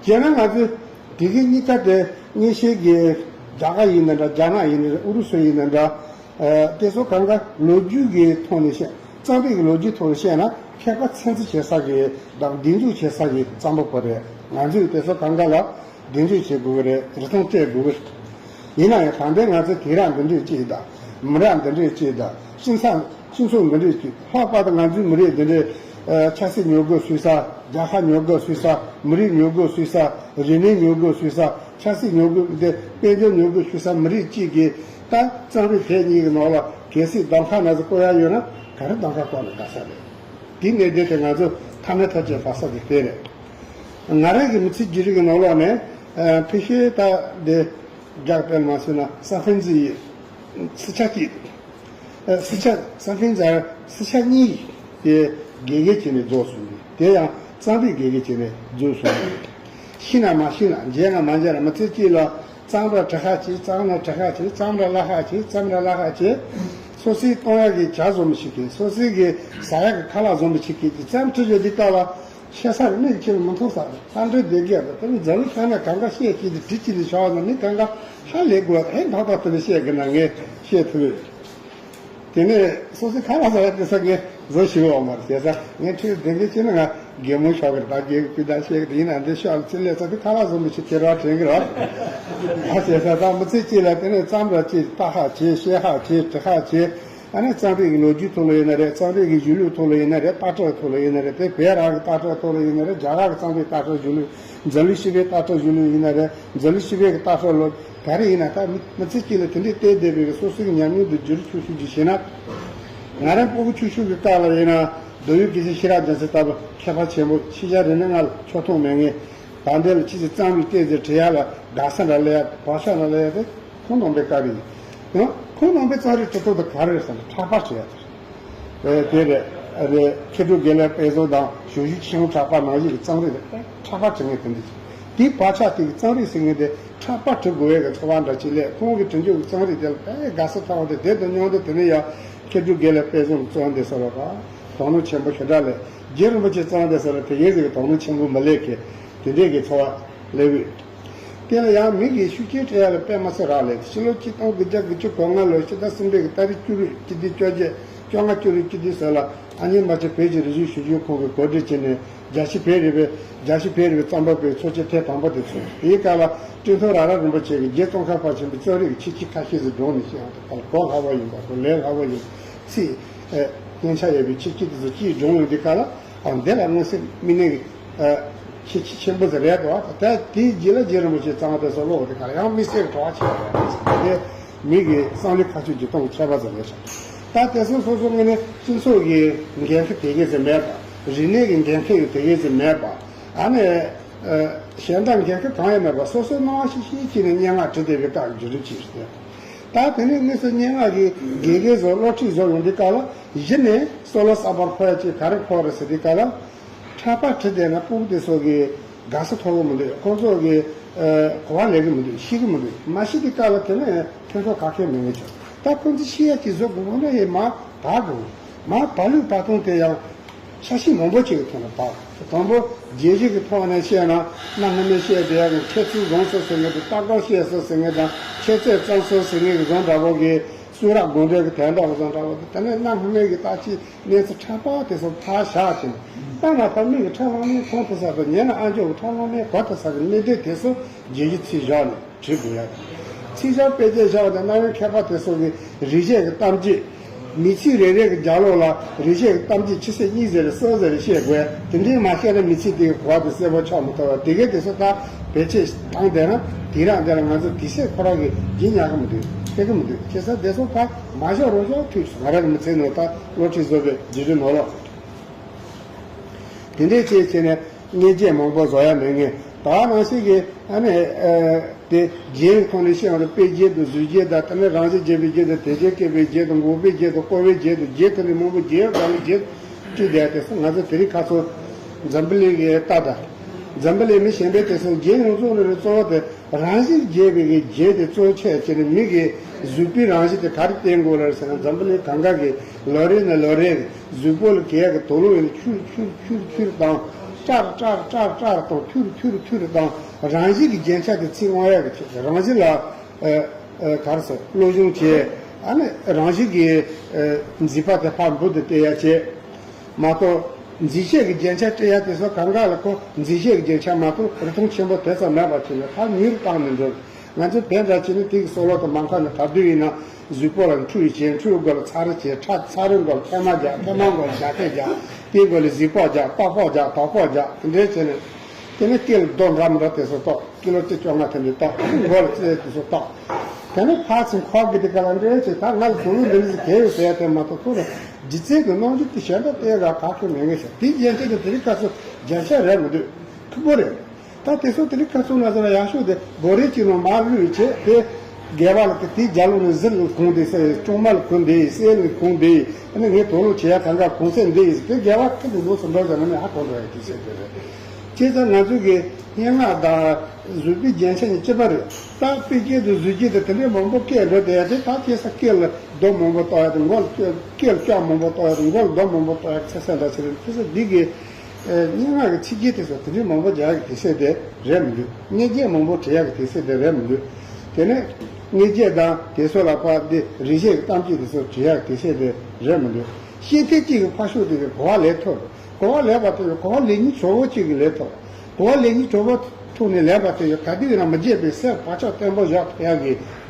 བྱས་ན་ང་ཚོས་དེ་གི་གཉིས་ཀ་དེ་མཉེན་ཆས་ཀྱི་རྒྱ་གར་ཡིན་ན་འདྲ། རྒྱ་ནག་ཡིན་ན་འདྲ། ཨུ་རུ་སུ་ཡིན་ན་འདྲ། ཨ། དེ་ཚོ་གང་ག་ལོ་རྒྱུས་ཀྱི་ཐོག་ནས་བཤད། རྩོམ་རིག་གི་ལོ་རྒྱུས་ཐོག་ནས་བཤད་ན། མཁས་པ་ཚོས་ཚོད་བྱེད་ས་གི་དང་སྡེབ་འཇུག་བྱེད་ས་གི་རྩོམ་པ་པོ་རེད། ང་ཚོས་དེ་ཚོ་གང་ག་ལ་སྡེབ་འཇུག་བྱེད་དགོས་ཀྱི་རེད། རིན་ཐང་སྤྲད་དགོས་ཀྱི་རེད། ཡིན་ན་ཡང་ད་ལྟའི་ང་ཚོ་དེང་རབས་འདི་འདྲས་ཅིག་དང་། མི་རབས་འདི་འདྲས་ཅིག་དང་། སྤྱི་ཚོགས་སྤྱི་ཚོགས་འདི་འདྲས་ཅིག། ལྷག་པར་དུ་ང་ཚོའི་མི་རིགས་འདི་འདྲས། ཨ། ཆབ་སྲིད་ཉོ་དགོས་ཟེར་ས། རྒྱལ་ཁབ་ཉོ་དགོས་ཟེར་ས། མི་རིགས་ཉོ་དགོས་ཟེར་ས། རིག་གནས་ཉོ་དགོས་ཟེར་ས། ཆབ་སྲིད་ཉོ་དགོས། འདི་དཔལ་འབྱོར་ཉོ་དགོས་ཟེར་ས་མི་རིགས་གཅིག་གིས་ད་རྩོམ་རིག་དེ་གཉིས་ཀྱི་ནང་ལ་གལ་སྲིད་གདམ་ཁ་ན་ཟིག་བསྐོ་ཡ་ཡོད་ན། ག་རེ་གདམ་ཁ་བསྐོ་ན་དགའ་ས་རེད། དེའི་གནད་དོན་དེ་ང་ཚོ་ཐ་མལ་ཐག་བཅད་པ་ས་དེ་དེ་རེད། ང་རང་གི་མི་ཚེ་བརྒྱུད་རིམ་གྱི་ནང་ལོགས་ནས། ཨ། ཕལ་ཆེར་ད་འདི་རྒྱག་སྤེལ་མ་བྱས་ན་ས་ཧྥན་ཙི་ཡི་སི་ཆ་གཅིག། ཨ། སི་ཆ། ས་ཧྥན་ཙི་སི་ཆ་གཉིས་དེ་དགེ་རྒན་བྱས་ནས་རྫོགས་སོང་། དེ་ཡང་རྩོམ་རིག་དགེ་རྒན་བྱས་ནས་རྫོགས་སོང་། ཤེས་ན་མ་ཤེས་ན། མཇལ་ན་མ་མཇལ་ན། མི་ཚེ་གཅིག་ལ་རྩོམ་ར་བྲི་ཁ་བྱས། རྩོམ་ར་བྲི་ཁ་བྱས། རྩོམ་ར་བཀླག་ཁ་བྱས། རྩོམ་ར་བཀླག་ཁ་བྱས། སོ་སོའི་གཏོང་ཡག་གི་ཇ་བཟོ་མི་ཞིག་གིས། སོ་སོའི་གི་ཟ་ཡག་གི་ཁ་ལག་བཟོ་མི་ཞིག་གིས་རྩོམ་བྲིས་ཡོད་དུས་སྐབས་ལ། བཤད་ས་རེད། མིག་ཕྱིར་མི་མཐོང་ས་རེད། ལྷ་འདྲེ་སྡེ་བརྒྱད་རེད། དེ་ནི་འཛམ་བུ་གླིང་ཁ་ན་གང་ག་བཤད་ཀྱི་འདི་བྲིས་ཀྱི་འདི་བྱ་བ་ན། མི་གང་ག་ཧ་ལས་དགོས། ཧེ་ད་ད་དེ་ནི་བཤད་དགོས་ན་ངས་བཤད་ཐུབ་ཡོད། དེ་ནས་སོ་སོའི་ཁ་ལག་ཟ་ཡ་དེ་ས་ངས་བཟོ་ཤེས་ཡོད་མ་རེད། བྱས་ཙང་ངས་ཁྲིད་དེ་འདྲ་བྱས་ན། ང་རྒན་མོ་ཤོག་གི་ད་རྒན་གྱི་སྤུས་དག་བཤད་གི་དེ་ཡིན་ན། འདི་ཤོག་ལ་ཚེ་ལས་ཚ་དེ་ཁ་ལག་བཟོ་མི་ཞིག་ཁྱེར་བ་དྲན་གི་རོགས། ཨ། བྱས་ཙང་ད་མི་ཚེ་གཅིག་ལ་དེ་ནས་རྩོམ་ར་བྱེད། ལྟ་ཁ་བྱེད། བཤད་ཁ་བྱེད། བྲི་ཁ་བྱེད། ཨ་ནི་རྩོམ་རིག་གི་ལོ་རྒྱུས་ཐོག་ལ་ཡིན་ན་རེད། རྩོམ་རིག་གི་གཞུང་ལུགས་ཐོག་ལ་ཡིན་ན་རེད། ལྟ་གྲུབ་ཐོག་ལ་ཡིན་ན་རེད། དེ་བོད་རང་གི་ལྟ་གྲུབ་ཐོག་ལ་ཡིན་ན་རེད། རྒྱ་གར་གྱི་རྩོམ་རིག་ལྟ་གྲུབ་གཞུང་ལུགས། འཛམ་གླིང་སྤྱི་པའི་ལྟ་གྲུབ་གཞུང་ལུགས་ཡིན་ན་རེད། འཛམ་གླིང་སྤྱི་པའི་གི་ལྟ་གྲུབ་ལོ་ག་རེ་ཡིན་ན། ད་མི་མི་ཚེ་གཅིག་ལ་དེ་འདྲའི་བལྟས་བསྡད་པའི་གི་སོ་སོའི་གི་ཉམས་མྱོང་དེ་བསྒྱུར་ཆོག་ཤོས་ཅིག་བྱས་ན། ང་རང་ཕྲུ་གུ་ཆུང་ཆུང་གི་སྐབས་ལ་ཡིན་ན། མདོ་དབུས་དགེ་ཆེ་ཤེས་རབ་རྒྱལ་མཚན་ལྟ་བུ་མཁས་པ་ཆེན་པོ། ཕྱི་རྒྱལ་རིག་གནས་ལྔ་ལ་ཕྱོགས་མཐོང་མེད་མཁན། ད་ལྟ་ལ་ཅི་ཞིག་རྩོམ་རིག་བལྟས་ཚེ་བྲི་ཡ་ལ་དགའ་ས་འདྲ་སླེབས་ཡ། བག་ཆགས་འདྲ་སླེབས་ཡ་དེ་ཁོང་རྣམ་པའི་བཀའ་དྲིན་ཡིན། ཡང་ཁོང་རྣམ་པའི་རྩོམ་རིག་བྲི་ཐབས་དེ་ག་རེ་རེད་ཟེར་ན། འཁྲབ་པ་བྲི་ཡ་དེ་རེད། དེ་རེད། རེད། མཁས་གྲུབ་དགེ་ལེགས་དཔལ་བཟང་དང་ཞོ་ཞུ་ཆེན་པོ་གྲགས་པ་ནང་བཞིན་གྱི་རྩོམ་རིག་རེད། འཁྲབ་པ་བྲི་མཁན་དེ་འདྲ་ཞིག། དེའི་བག་ཆགས་དེ་གི་རྩོམ་རིག་ཟེར་མཁན་དེ་འཁྲབ་པ་བྲི་དགོས་ཡ་གི་ཚོར་བ་འདྲ་ཅིག་སླེབས། ཁོང་གི་བྲི་འཇུག་གི་རྩོམ་རིག་དེ་ལ་དཔེ་དགའ་ས་ཐོག་དེ། དེ་དང་མཉམ་དུ་དེ་ནས་ཡང་མཁས་གྲུབ་དགེ་ལེགས་དཔལ་བཟང་གི་རྩོམ་དེ་ཚོ་ལ་དག་དོ་སྣང་ཆེན་པོ་ཞེ་དྲག་སླེབས། རྗེ་རིན་པོ་ཆེའི་རྩོམ་དེ་ཚོ་ལ་དེ་གའི་ཟིག་གི་དོ་སྣང་ཆེན་པོ་མི་སླེབས་མཁན་དེ་འདྲའི་གི་ཚོར་བ་སླེབས་ཡོད། དེ་ལ་ཡང་མི་གིས་ཤུགས་རྐྱེན་སྤྲད་ཡ་ལ་དཔེ་མི་སྲིད་རག་ལས། ཕྱི་ལོ་ཆིག་སྟོང་དགུ་བརྒྱ་དགུ་བཅུ་གོ་ལྔ་ལོའི་ཕྱི་ཟླ་གསུམ་པའི་གི་ཏ་རིག་བཅུ་དྲུག་སྤྱི་ཟླའི་བཅོ་བརྒྱད། བཅོ་ལྔ་བཅུ་དྲུག་སྤྱི་ཟླའི་ཟེར་ལ། ཨ་མྱེས་རྨ་ཆེན་བོད་ཀྱི་རིག་གཞུང་ཞིབ་འཇུག་ཁང་གིས་གོ་སྒྲིག་བྱས་ནས། རྒྱལ་སྤྱི་བོད་རིག་པའི། རྒྱལ་སྤྱི་བོད་རིག་པའི་རྩོམ་པ་པོའི་ཚོགས་ཆེན་ཐེངས་དང་པོ་དེ་ཚུགས། དེའི་སྐབས་ལ་ཀྲེང་ཐུང་ར་ར་རིན་པོ་ཆེ་གིས་རྗེ་ཙོང་ཁ་པ་ཆེན་པོའི་རྩོམ་རིག་གི་ཁྱད་ཆོས་ཁ་ཤས་ཤིག་བགྲངས་ནས་བཤད་ཡོང་དུས། གོ་སླ་བ་ཡིན་པ། གོ་ལས་སླ་བ་ཡིན། ཚིག་ཨ། སྙན་ཆ་ཡོད་པའི་ཁྱད་ཆོས་དེ་ཚོ་ཅིག་བགྲངས་ཡོང་དུས་སྐབས་ལ། ཨ། འདི་ལ་མངོན་གསལ་མི་གནས་ཀྱི། ཨ། ཁྱད་ཆོས་ཆེན་པོ་ཟིག་རེད་དོ། ད་དེའི་རྗེས་ལ་རྗེ་རིན་པོ་ཆེའི་རྩོམ་དེ་ཚོ་ཀློག་དུས་སྐབས་ལ་ཡང་མི་སེར་གྱི་བྲོ་བ་ཆེ་བ་རེད། དེ་མི་གི་བསམ་བློའི་ཁ་ཕྱོགས་འགྱུར་སྟངས་ཀྱི་ཁྱད་པར་ཟིག་རེད་ཤག། ད་དེ་ཚོ་སོ་སོ་ངོས་ནས་སྤྱི་ཚོགས་ཀྱི་འགན་འཁྲི་དེ་གས་ཟིག་མེད་པ། རིག་གནས་ཀྱི་འགན་འཁྲི་དེ་གས་ཟིག་མེད་པ། ཨ་ནི། ཨ། གཞན་དག་འགན་འཁྲི་གང་ཡང་མེད་པ། སོ་སོའི་སྣང་བ་ཤེས་ཤེས་བྱས་ནས་སྙན་ངག་བྲིས་བསྡད་པའི་སྐབས་བརྒྱུད་རིམ་ཅིག་རེད། ད་དེ་ནས་དངོས་སུ་སྙན་ངག་གི་དགེ་རྒན་བཟོ། སློབ་ཁྲིད་བཟོ་ཡོང་དུས་སྐབས་ལ། གཞི་ནས་བསམ་བློ་གསར་པ་འཁོར་ཡ་ཅིག་ག་རེ་འཁོར་རེད་ཟེར་དུས་སྐབས་ལ། འཁྲབ་པ་བྲིས་བསྡད་ན་ཕྲུ་གུ་དེ་ཚོ་གིས་དགའ་ས་ཐོབ་གི་མི་འདུག། ཁོང་ཚོ་གིས། ཨ། གོ་བ་ལེན་གི་མི་འདུག། ཤེས་གི་མི་འདུག། མ་ཤེས་དུས་སྐབས་ལ་དེ་ནས་ཕན་ཐོགས་ག་གེ་མེད་ངེས་ཀྱང་། ད་ཁོང་ཚོས་ཤེས་ཡ་ཅིག་བཟོ་དགོས་ན་ཡང་མར་བབས་དགོས། མར་བབས་ལུགས་བབས་སྟངས་དེ་ཡང་ཆ་ཤས་མང་པོ་ཅིག་གི་ཐོག་ནས་བབས། དང་པོ་རྒྱན་གཞི་གི་ཐོག་ནས་བཤད་ན། གནའ་སྔ་མོའི་བཤད་བསྡད་ཡ་གི་འཁྱེར་ཚུལ་བཟང་སོང་ཟེར་མཁན་དང་། ལྟ་སྐོར་བཤད་སོང་ཟེར་མཁན་དང་། འཁྱེར་ཚད་གཙང་སོང་ཟེར་མཁན་གི་བཟོ་འདྲ་བོ་གི། གསུང་རབ་དགོངས་འགྲེལ་གྱི་དོན་དག་བཟོ་འདྲ་བོ་དེ། དེ་ནས་གནའ་སྔ་མོའི་གི་ལྟ་ཅི། གནས་ཚུལ་འཁྲབ་པ་དེ་ཚོ་ཕར་བཞག་བྱས་ནས། ད་ང་ཕ་མེས་ཀྱི་འཁྲབ་ལམ་ནས་མཐོང་ཐུབ་ས་དང་། ཉན་ན་ཨ་མཆོག་གི་འཁྲབ་ལམ་ནས་གོ་ཐུབ་ས་གི་གནད་དོན་དེ་ཚོ་རྒྱལ་གཞི་ཚིག་བཞག་ནས་བྲིས་དགོས་ཡ་དང་། ཚིག་བཞག་དཔེ་ཆ་བཞག་པ་དང་། གནའ་བོའི་མཁས་པ་དེ་ཚོ་གི་རིག་བྱེད་ཀྱི་གཏམ་རྒྱུད། མི་ཚེ་རེ་རེ་གི་རྒྱབ་ལོགས་ལ་རིག་བྱེད་ཀྱི་གཏམ་རྒྱུད་ཆུ་ཚོད་གཉིས་ཟེར་རེ་གསུམ་ཟེར་རེ་བཤད་དགོས། དེ་འདྲའི་མ་བཤད་ན་མི་ཚེ་དེ་གི་གོ་བ་དེ་གསལ་པོ་ཆགས་མི་ཐུབ་པ། དེ་གའི་དེ་ཚོ་ད་བེད་སྤྱོད་བཏང་བསྡད་ན། དེང་རབས་འདི་ལ་ང་ཚོ་དུས་ཚོད་ཁོ་རང་གི་རྗེས་ཉར་གི་མི་འདུག། ཐེག་གི་མི་འདུག། བྱས་ཙང་དེ་ཚོ་ད་མ་བཞག་རོགས། ཞོག་ཐུབ་སོང་། ང་རང་གི་མི་ཚེ་ནང་ད་སློབ་ཁྲིད་བཟོ་བའི་བརྒྱུད་རིམ་ནང་ལོགས། དེ་འདྲའི་བྱས་བྱས་ནས་བརྙན་རྒྱན་མང་པོ་བཟོ་ཡ་མེད་ངེས། ད་ག་ནང་བཞིན་གྱི་ཨ་ནི། ཨ། དེ་རྒྱན་གྱི་ཐོག་ནས་བཤད་ཡོང་དུས། དཔེ་རྒྱན་དང་། བཟོ་རྒྱན་དང་། དེ་ནས་རང་བཞིན་རྒྱན་པའི་རྒྱན་དང་། དོན་རྒྱན་སྐྱེད་པའི་རྒྱན་དང་། འགོག་པའི་རྒྱན་དང་། བསྐོར་བའི་རྒྱན་དང་། རྒྱན་དེ་ནས་མང་པོ་རྒྱན་རང་གི་རྒྱན་བྲིས་བསྡད་དེ། ང་ཚོ་དེ་རིང་ཁ་སང་འཛམ་བུ་གླིང་གི་ལྟ་དང་། འཛམ་བུ་གླིང་མི་གཞན་པའི་དེ་ཚོ་རྒྱན་ཡོངས་རྫོགས་རེ་རེ་གཙོ་བོ་དེ་རང་བཞིན་རྒྱས་པའི་གི་རྒྱན་དེ་གཙོ་ཆེ་བྱས་ནས། མི་གི་གཟུགས་པོའི་རང་བཞིན་དེ་ག་རེ་བསྟན་དགོས་རེད་ཟེར་ན། འཛམ་བུ་གླིང་གང་ག་གི་ལོ་རེ་ནས་ལོ་རེ་གཟུགས་པོ་ལ་གས་གི་དུག་ལོག་ཡིན་ན་ཁྱུར་ཁྱུར་ཁྱུར་ཁྱུར་དང་། ཀྲར་ཀྲར་ཀྲར་ཀྲར་དང་། ཐུར་ཐུར་ཐུར་དང་། རང་བཞིན་གྱི་རྒྱན་ཆ་དེ་ཚིག་དབང་ཡག་གི་ཆེད་དུ། རང་བཞིན་ལ་ཨ་ཨ་ག་རེ་ཟེར། བློ་སྦྱོང་བྱེད། ཨ་ནི་རང་བཞིན་གྱི་ཨ་མཛེས་པ་དེ་ཕར་འབུར་དུ་སྟེར་ཡག་བྱེད་མ་གཏོགས། མཛེས་བྱེད་ཀྱི་རྒྱན་ཆ་སྤྲས་ཡག་དེ་ཚོ་གང་ག་ལ་ཁོ་མཛེས་བྱེད་ཀྱི་རྒྱན་ཆ་མ་གཏོགས་རིན་ཐང་ཆེན་པོ་དེ་ཙམ་མེད་པ་བྱས་ནས་ཕར་ཉུལ་བཏང་ནས་འགྲོ། ང་ཚོས་དེ་འདྲ་བྱས་ནས་དེ་གི་སྲོག་ལོ་དང་མ་འཁར་ནས། ད་དུས་ཡིན་ན་གཟུགས་པོ་ལ་འཁྲུ་བྱེད། འཁྲུའི་མགོ་ལ་ཚ་རུ་བྱེད། ཚ་ཚ་རུའི་མགོ་ལ་ཐལ་མ་རྒྱག་ཐལ་མ་མགོ་ལ་ཞྭ་ཐལ་རྒྱག་དེའི་མགོ་ལ་གཟིག་ཕོག་རྒྱག་ཏོག་ཕོག་རྒྱག་དོག་ཕོག་རྒྱག་དེ་འདྲའི་བྱས་ནས། དེ་ནས་སྐེ་ལ་རྡོ་འདྲ་མི་འདྲ་དེ་ཚོ་གཏོགས། ཀི་ལོ་བཅུ་བཅོ་ལྔ་དེ་འདྲའི་གཏོགས། མགོ་ལ་རྩེ་དེ་ཚོ་གཏོགས། དེ་ནས་ཕར་ཚུར་འཁོར་གི་དེ་ག་ལ་འདྲའི་བྱས། ད་ང་ལ་དུག་ལོག་འདི་འདྲ་ཞིག་གས་ཡོད་ཟེར་ཡ་དེ་མ་གཏོགས། ཁོ་རང་སྒྱུ་རྩལ་གྱི་རྣམ་འགྱུར་དེ་གཞན་དག་དེ་ག་ག་གེ་མེད་ངེས་ཤག་དེ་རྒྱན་ཆ་དེ་དེ་རིང་ཁ་སང་རྒྱན་ཆ་རེད་མི་འདུག་ཁེ་པོ་རེད། ད་དེ་ཚོ་དེ་རིང་ཁ་སང་ན་ཟེར་ན་ཡག་ཤོས་དེ་སྒོ་རའི་དཀྱིལ་ནང་མར་བླུགས་བྱས། དེ་སྒལ་པ་ལ་དེ་དེའི་རྒྱབ་ལོགས་ནས་གཟིར་ལ་གོན་བསྡད་ཟེར། ལྕང་མ་ལ་གོན་བསྡད། སེར་ལ་གོན་བསྡད། ཨ་ནི་ངས་དུག་ལོག་བྱེད་ཡ་གང་ག་གོན་ཚད་འདི་ཡིན་ཟེར། དེ་སྒལ་པ་ཁེ་དེ་ལོགས་སུ་འགྲོ་ཟེར་ན་ནི་ཧ་གོ་འགྲོ་ཡ་དེ་བཤད་དེ་རེད། བྱས་ཙང་ང་ཚོ་གི་སྙན་ངག་དང་བཟོ་བའི་རྒྱན་ཆ་གཉིས་གཅིག་པ་རེད། ད་དཔེ་སྐད་དུ་བཟོ་རྒྱུ་དེ་དེ་འདྲའི་མང་པོ་སྐད་འགྲོ་བསྡད་ཡ་དེ། ད་བྱས་ཙང་སྐེ་ལ་རྡོ་མང་པོ་གཏོགས་ཡ་དེ། མགོ་ལ་སྐེ་ལ་ལྕགས་མང་པོ་གཏོགས་ཡ་དེ། མགོ་ལ་རྡོ་མང་པོ་གཏོགས་ཡ་དེ་ཚེ་ཚད་འདྲ་ཆེ་རེད། བྱས་ཙང་འདི་གི་ཨ་སྙན་ངག་གི་ཚིག་རྒྱན་དེ་ཚོ་དེ་འདྲའི་མང་པོ་རྒྱག་ཡག་གི་དུས་ཚོད་དེ་རེད་མི་འདུག་མངོན་བརྗོད་མང་པོ་བྲི་ཡག་གི་དུས་ཚོད་དེ་རེད་མི་འདུག་དེ་ནས་མངོན་བརྗོད་དང་དེ་ཚོ་ལ་ཕར་འདི་རིག་གཞས་ཀྱི་གཏམ་རྒྱུད་དེ་ཚོ་བྲི་ཡག་གི་དུས་ཚོད་དེ་རེད་མི་འདུག་ཤེས་ཚད་གཅིག་གི་ཕར་ཕྱོགས་དེ་གི་གོ་བ་ལེན་ཐུབ། གོ་བ་ལེན་པ་དེ་གི་གོ་བ་ལེན་མཁན་གྲོགས་པོ་གཅིག་གིས་ལེན་ཐུབ། གོ་བ་ལེན་མཁན་གྲོགས་པོ་ཐུག་ནས་ལེན་པ་དེ་གི་ག་དུས་ཡིན་ན་མི་བརྗེད་པའི་སེམས་བག་ཆགས་བརྟན་པོ་བཞག་ཐུབ་ཡག་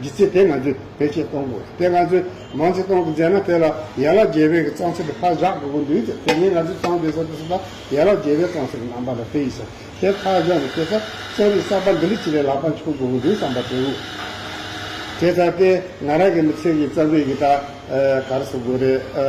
གི་སྒྱུ་རྩལ་དེ་ང་ཚོས་བེད་སྤྱོད་གཏོང་དགོས། དེ་ང་ཚོས་མང་ཆེ་གཏོང་གི་མཛད་ན། དེ་ལ་ཡན་ལག་བརྒྱད་པའི་གི་རྩམ་ཟན་དེ་ཕར་བཞག་དགོས་ཀྱི་འདུག་དེ་ནས་ང་ཚོས་རྩམ་དེ་ཟ་དུས་སུ་ད་ཡན་ལག་བརྒྱད་པའི་རྩམ་ཟན་གྱི་རྣམ་པ་ལ་དེ་ཡིན་ཟེར། དེ་ཕར་བཞག་ནས་དེ་ཚོ་རྩོམ་རིག་གསར་པ་འདི་འདྲ་ཅིག་ལ་ལག་པ་འཁྱོལ་དགོས་ཀྱི་འདུག་བསམ་པ་དེ་འོང་། དེ་ལྟར་དེ་ང་རང་གི་མི་ཚེ་གི་རྩོམ་རིག་གི་ད་ཨ་ག་རེ་ཟེར་དགོས་རེད། ཨ་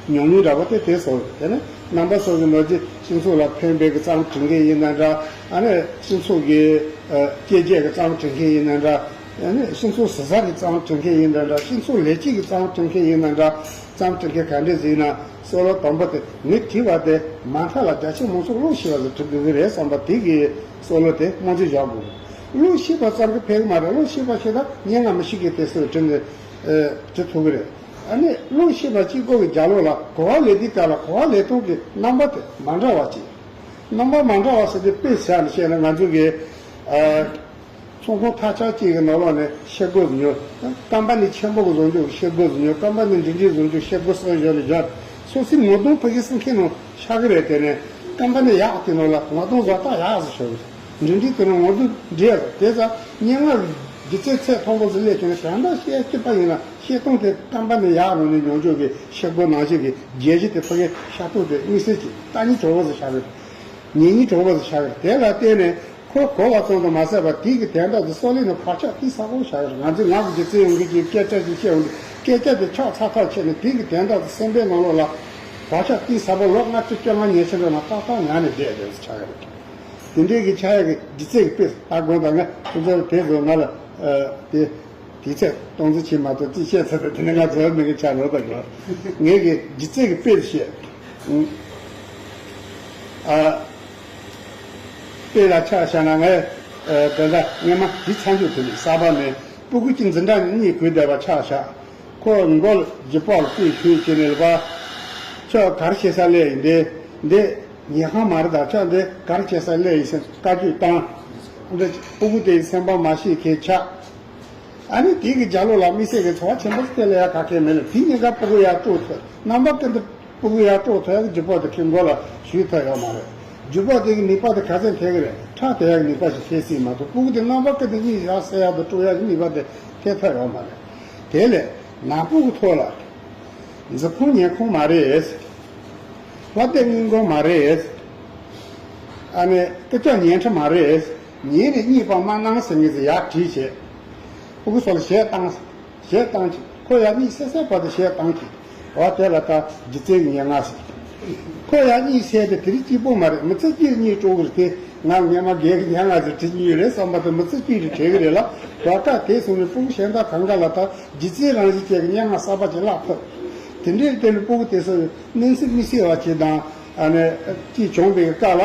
ཉམས་མྱོང་འདྲ་པོ་དེ་དེ་ཚོ་རེད། དེ་ནས་རྣམ་པ་ཚོ་གི་ལོ་རྒྱུས། སྤྱི་ཚོགས་ལ་ཕན་པའི་གི་རྩོམ་འབྲི་མཁན་ཡིན་ན་འདྲ། ཨ་ནི་སྤྱི་ཚོགས་ཀྱི་ཨ་སྐྱེས་རྒྱུད་ཀྱི་རྩོམ་འབྲི་མཁན་ཡིན་ན་འདྲ། ཨ་ནི་སྤྱི་ཚོགས་ཟུར་ཟ་གི་རྩོམ་འབྲི་མཁན་ཡིན་ན་འདྲ། སྤྱི་ཚོགས་ལས་བྱེད་ཀྱི་རྩོམ་འབྲི་མཁན་ཡིན་ན་འདྲ། རྩོམ་འབྲི་མཁན་ག་འདྲས་ཟིག་ཡིན་ན། སྲོལ་ལོ་དང་པོ་དེ་ངས་བྲིས་པ་དེ་མ་མཐའ་ལ་རྒྱ་ཆེ་མང་ཚོགས་བློ་ཤེས་པ་ཟིག་འབྲི་དགོས་ཀྱི་རེད་བསམ་པ་དེ་གི་སྲོལ་ལོ་དེ་རྨང་གཞི་བཞག་དགོས། བློ་ཤེས་པ་ཙམ་གྱིས་ཕན་གྱི་མ་རེད། བློ་ཤེས་པ་ཞིག་དང་སྙན་ངག་མི་ཤེས་མཁན་དེ་ཚོས་བྲིས་ནས་ཨེ་བྲི་ཐུབ་ཀྱི་རེད། ཨ་ནི་བློ་ཤེས་པ་གཅིག་པོ་གི་རྒྱབ་ལོགས་ལ་གོ་བ་ལེན་དུས་སྐབས་ལ་གོ་བ་ལེན་སྟངས་ཀྱི་རྣམ་པ་དེ་མ་འདྲ་བ་ཅིག་རྣམ་པ་མ་འདྲ་བ་ཟེར་དུས་དཔེ་བཞག་ནས་བཤད་ན། ང་ཚོ་གི་ཨ་ཚོང་ཁང་ཐ་ཆད་གཅིག་གི་ནང་ལོགས་ནས་ཤེལ་སྒོ་ཟིག་ཉོ། ཀམ་པ་ནི་ཆེན་པོ་གི་བཟོ་རྒྱུ་གི་ཤེལ་སྒོ་ཟིག་ཉོ། ཀམ་པ་ནི་འབྲིང་འབྲིང་བཟོ་རྒྱུ་ཤེལ་སྒོ་གསོག་ཞོར་ལ་སྦྱར། སོ་སོའི་ངོ་གདོང་ཕ་གི་སྲིད་མཁན་ནང་ཤར་གི་རེད། དེ་ནས་ཀམ་པ་ནི་ཡག་དེ་ནང་ལ་ངོ་གདོང་བཟོ་ལྟ་ཡག་ཟིག་ཤོར་གི་རེད། འབྲིང་འབྲིང་དེ་ནང་ངོ་གདོང་འདྲེས་རེད། དེ་ཙང་སྙན་ངག་སྒྱུ་རྩལ་ཚད་མཐོན་པོ་ཟིག་སླེབས་བྱས་ནས། གང་ལྟར་བཤད་སྐྱིད་པ་ཡིན་ན་བཤད་སྟངས་དེ་ཀམ་པ་ནི་ཡག་ནང་ནས་ཉོ་རྒྱུ་གི་ཤེལ་སྒོ་ནང་བཞིན་གྱི་རྒྱན་གཞི་དེ་ཕ་གི་ཤ་སྟག་དེ་མངོན་གསལ་གྱིས་ལྟ་སྙིང་བྲོ་བོ་ཟིག་ཤར་གི་རེད། ཉན་སྙིང་བྲོ་བོ་ཟིག་ཤར་གི་རེད། དེ་ལ་བརྟེན་ནས་ཁོ་གོ་བ་ཙམ་དུ་མ་ཟད་པར་དེའི་གི་དན་རྟགས་དེ་སྲོག་ལེན་ནས་བག་ཆགས་གཏིང་ཟབ་པོ་ཤར་གི་རེད། ང་ཚོས་ངག་གི་སྒྱུ་རྩལ་ཡོང་གི་ཅིག་སྐད་ཆ་ཅིག་བཤད་འོང་དུས། སྐད་ཆ་དེ་ཆགས་ཚར་ཐག་ཆོད་ནས་དེའི་གི་དན་རྟགས་དེ་སེམས་པའི་ནང་ལོགས་ལ་བག་ཆགས་གཏིང་ཟབ་པོ་ལོ་ལྔ་བཅུ་བཅོ་ལྔ་ཉལ་ཕྱིན་འགྲོ་ན་ཏག་ཏག་ཉལ་ནས་བསྡད་བསྡད་ཆགས་ཀྱི་རེད། དེ་འདྲའི་གི་ཆགས་ཡག་གི་སྒྱུ་རྩལ་གི་དཔེ་ད་དགོངས་དག་ང་ཁོ་ཚོར་དེ་ཚོ་ང་ལ་ཨ་དེ་དེ་ཚེ་སྟོང་ཚོ་ཆེ་མ་གཏོགས་ཅི་བཤད་ཚར་ཏེ། དེ་ནས་ང་ཚོ་མི་གི་ཆ་ལོ་ད་གོ། ངས་གི་སྒྱུ་རྩལ་གི་དཔེ་བཤད། ཨ་དཔེ་ལ་ཆ་བཞག་ན། ངས་ཨ་དེ་འདྲ་སྔས་མ་དེ་ཚ་མཇུག་དེ་ནས་གསར་པ་ནས་སྤུ་གུ་གཅིག་འཛིན་གྲྭ་ནས་གཉིད་ཁུག་བསྡད་པ་ཆ་བཞག་ཁོ་མགོ་ལ་ལྗིད་པོ་ལ་དཔེ་ཞུས་བྱས་ནས་ལ་བ། ཁྱོད་ག་རེ་བྱེད་ས་སླེབས་ཡིན། འདི་འདི་ཉལ་ཁང་མ་རེད་ད། ཁྱོད་འདི་ག་རེ་བྱེད་ས་སླེབས་ཡིན་ཟེར་བཀའ་བཀྱོན་བཏང་། འདི་སྤུ་གུ་དེའི་སེམས་པ་མ་ཤེས་མཁན་ཆགས། ཨ་ནི་དེ་གི་རྒྱབ་ལོགས་ལ་དམིགས་བསལ་གྱི་ཚོར་བ་ཆེན་པོ་སྟེར་ལ་ཡ་ག་གེ་མེད་ལ། དེ་གཉིས་ཀ་སྤུ་གུ་ཡར་དཀྲོག་ཐུབ། རྣམ་པ་ཀུན་ཏུ་སྤུ་གུ་ཡར་དཀྲོག་ཐུབ་ཡག་གི་ལྗིད་པོ་དེ་ཁོའི་མགོ་ལ་ཞུགས་ཐུབ་ཡོད་མ་རེད། ལྗིད་པོ་དེ་གི་ནུས་པ་དེ་ག་ཚད་འཕེལ་གི་རེད། ཁྲག་དེ་ཡག་གི་ནུས་པ་ཞིག་འཕེལ་སྲིད་མ་གཏོགས། སྤུ་གུ་དེ་རྣམ་པ་ཀུན་ཏུ་གཉིད་ཡར་སད་ཡག་དང་དཀྲོག་ཡག་གི་ནུས་པ་དེ་འཕེལ་ཐུབ་ཡོད་མ་རེད། དེ་ལས་ནག་པོ་གི་ཐོག་ལ། འཛིན་ཁང་ཉལ་ཁང་མ་རེད། བ་དེ་སྔོན་འགོག་མ་རེད། ཨ་ནི་ཀི་ཅོག་ཉལ་ཁྲི་མ་རེད། ཉལ་ནས་གཉིད་པ་མ་གནང་ཟེར་མཁན་ཟིག་ཡར་བྲིས་བྱས། སྤུ་གུ་ཚོ་ལ་གཞས་བཏང་། གཞས་བཏང་གི། ཁོ་ཡར་གཉིད་སད་སད་བར་དུ་གཞས་བཏང་གི། འོ་དེ་ལ་ད་སྒྱུ་རྩལ་གྱི་སྙན་ངག་ཟེར། ཁོ་ཡར་གཉིད་སད་དེ་དེ་རིང་སྐྱིད་པོ་མ་རེད། མི་ཚེ་གཅིག་གཉིད་དཀྲོག་གི་རེད་དེ། ང་སྔས་མ་རྒན་གྱི་སྙན་ངག་ཟིག་བྲིས་ཀྱི་ཡོད་རེད་བསམ་པ་དེ་མི་ཚེ་གཅིག་རེ་བྲིས་གི་རེད་ལ། ད་སྐབས་དེ་སོང་ནས་སྤུ་གུ་གཞན་དག་གང་ག་ལ་ད་སྒྱུ་རྩལ་རང་བཞིན་ཅན་གྱི་སྙན་ངག་གསར་པ་ཅིག་བཀླག་ཐུབ། དེ་འདྲའི་སྟེང་ནས་སྤུ་གུ་དེ་ཚོ་གནས་ཚུལ་དམིགས་བསལ་བ་ཅིག་དང་། ཨ་ནི་ཅིག་བྱུང་བའི་སྐབས་ལ།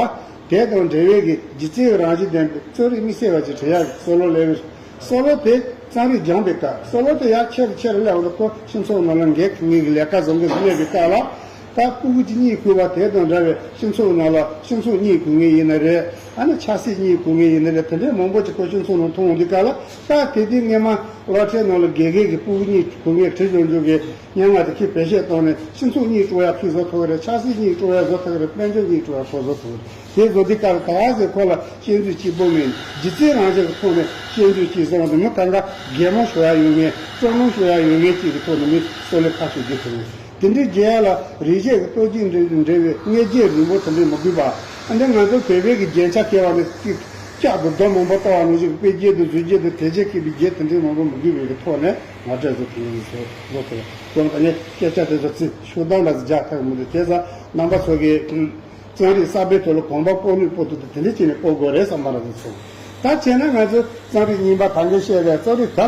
དེ་དང་འབྲེལ་བའི་གི་སྒྱུ་རྩལ་རང་བཞིན་ལྡན་པའི་རྩོམ་རིག་དམིགས་བསལ་བ་ཅིག་བྲི་ཡག་གི་བསམ་བློ་སླེབས། བསམ་བློ་དེ་རྩོམ་རིག་སྦྱངས་པའི་སྐབས། བསམ་བློ་དེ་ཡར་ཆེ་རུ་ཆེ་རུ་སླེབས་པ་ལ་ཁོ་སྤྱི་ཚོགས་ནང་ལ་འགན་འཁུར་མཁན་གྱི་ལས་ཀ་བཟོ་མཁན་ཞིག་གནས་པའི་སྐབས་ལ། ད་སྤུ་གུ་གཅིག་གཉིད་ཁུག་པ་དེ་དང་འདྲ་བའི་སྤྱི་ཚོགས་ནང་ལ་སྤྱི་ཚོགས་གཉིད་ཁུག་མཁན་ཡིན་ན་རེད། ཨ་ནི་ཆབ་སྲིད་གཉིད་ཁུག་མཁན་ཡིན་ན་རེད། དེ་འདྲའི་མང་པོ་ཅིག་ཁོ་སྤྱི་ཚོགས་ནང་མཐོང་འོང་དུས་སྐབས་ལ། ད་དེ་དུས་སྔས་མ་སློབ་གྲྭའི་ནང་ལ་དགེ་རྒན་གྱིས་སྤུ་གུ་གཉིད་ཁུག་མཁན་བྲིས་ཡོང་རྒྱུ་གི་སྙན་ངག་དེ་ཁྱེད་བེད་སྤྱོད་བཏང་ནས་སྤྱི་ཚོགས་གཉིད་སྤྲོ་ཡག་ཁྱེད་བཟོ་ཐུབ་ཀྱི་རེད། ཆབ་སྲིད་གཉིད་སྤྲོ་ཡག་བཟོ་ཐུབ་ཀྱི་རེད། དཔལ་འབྱོར་གཉིད་སྤྲོ་ཡག་ཁོ་བཟོ་ཐུབ་ཀྱི་རེད། དེ་བཟོ་དུས་སྐབས་ལ་ད་ག་ཟེ་ཁོ་ལ་སྐྱོན་འཛུགས་གཅིག་པོ་མིན། སྒྱུ་རྩལ་རང་བཞིན་གྱི་ཐོག་ནས་སྐྱོན་འཛུགས་གཅིག་བཟོ་བ་དེ་མི་གང་ག་གད་མོ་ཤོར་ཡག་ཡོད་མཁན། སྤྲོ་སྣང་ཤོར་ཡག་ཡོད་མཁན་གཅིག་གི་ཐོག་ནས་མི་གསོ་ལེ་ཁ་ཤས་རྒྱུ་ཐུབ་མཁན། དེ་འདྲའི་རྒྱལ་ལ་རིག་བྱེད་ཀྱི་སྟོབས་ཀྱིས་འབྲེལ་འབྲེལ་བའི་མངོན་བརྗོད་རིང་པོ་དེ་འདྲའི་མི་དགོས་པ། ཨ་ནི་ང་ཚོ་བོད་པའི་གི་རྒྱན་ཆ་བཀལ་བ་ནི་ཅིག་ལྕགས་དང་རྡོ་མང་པོ་བཏགས་པ་ནང་བཞིན་དཔེ་རྒྱན་དང་མཛེས་རྒྱན་དང་དེ་བྱས་བཀལ་བའི་རྒྱན་དེ་འདྲའི་མང་པོ་མི་དགོས་པའི་གི་ཐོག་ནས་ང་འདྲ་བཟོ་ཐུབ་ཡོད་ཟེར་བཟོ་ཐུབ། དེ་ཡང་ད་ནི་སྐད་ཆ་དེ་ཚོ་ཚིག་ཤོག་གྲངས་འདྲ་ཟིག་རྒྱག་ཐུབ་མི་འདུག་དེ་ཙང་རྣམ་པ་ཚོ་གི་རྩོམ་རིག་གསར་པའི་ཐོག་ལ་གོམ་པ་སྤོ་ནུས་སྤོ་ཐུབ་དུས་དེ་འདྲའི་བྱས་ནས་སྤོ་དགོས་རེད་བསམ་པ་ར་ཚོ་ཚོ། ད་བྱས་ན་ང་ཚོ་རྩོམ་རིག་རྙིང་པ་ད་གིན་བཤད་པའི་རྩོམ་རིག་ག་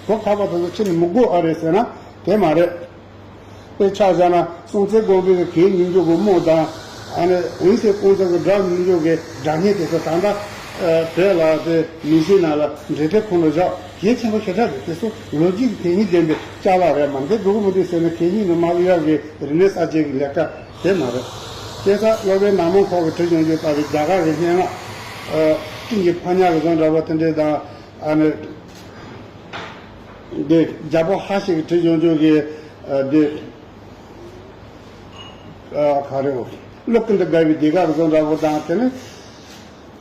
གོ་ཁ་པ་དེ་ཚོ་ཕྱིན་ནས་མི་དགོས་ཨ་རེད་ཟེར་ན་དེ་མ་རེད། དཔེར་ཆ་བཞག་ན་སྲོང་བཙན་སྒམ་པོའི་གི་གད་སྙིགས་འཇོག་གི་རྨོ་དང་། ཨ་ནི་འོད་ཟེར་ཀོང་ཚང་གི་སྒྲ་སྙིགས་འཇོག་གི་སྒྲ་སྙན་དེ་ཚོ་ད་ལྟ་བོད་ལ་དེ་མི་ཚེའི་ནང་ལ་འབྲི་དེབ་ཁོ་ནར་བཞག་གལ་ཆེན་པོ་ཞེ་དྲག་རེད། དེ་ཚོ་ལོ་རྒྱུས་ཀྱི་དེ་ཉིད་ལྡན་པའི་ཅ་ལག་རེད་མ་འདི་འགྲོ་གི་མི་འདུག་ཟེར་ན་གད་སྙིགས་ནང་མ་གཡར་གི་རིག་གནས་གསར་བརྗེ་གི་ལས་ཀ་དེ་མ་རེད། དེ་ཚ་སློབ་དཔོན་ནག་མོ་ཁོག་གི་བྲིས་ཡོང་རྒྱུ་ལྟ་བུའི་རྒྱ་གར་གི་སྙན་ངག་སྤྲིན་གྱི་ཕོ་ཉ་གི་བཟོ་འདྲ་བོ་དེ་འདྲས་དང་། ཨ་ནི། འདི་རྒྱལ་པོ་ཧ་ཤིག་གིས་བྲིས་ཡོང་རྒྱུ་གི་ཨ་འདི་ཨ་ག་རེ། བློ་ཀུན་ཏུ་དགའ་བའི་ཟློས་གར་བཟོ་འདྲ་བོ་དང་དེ་ནི་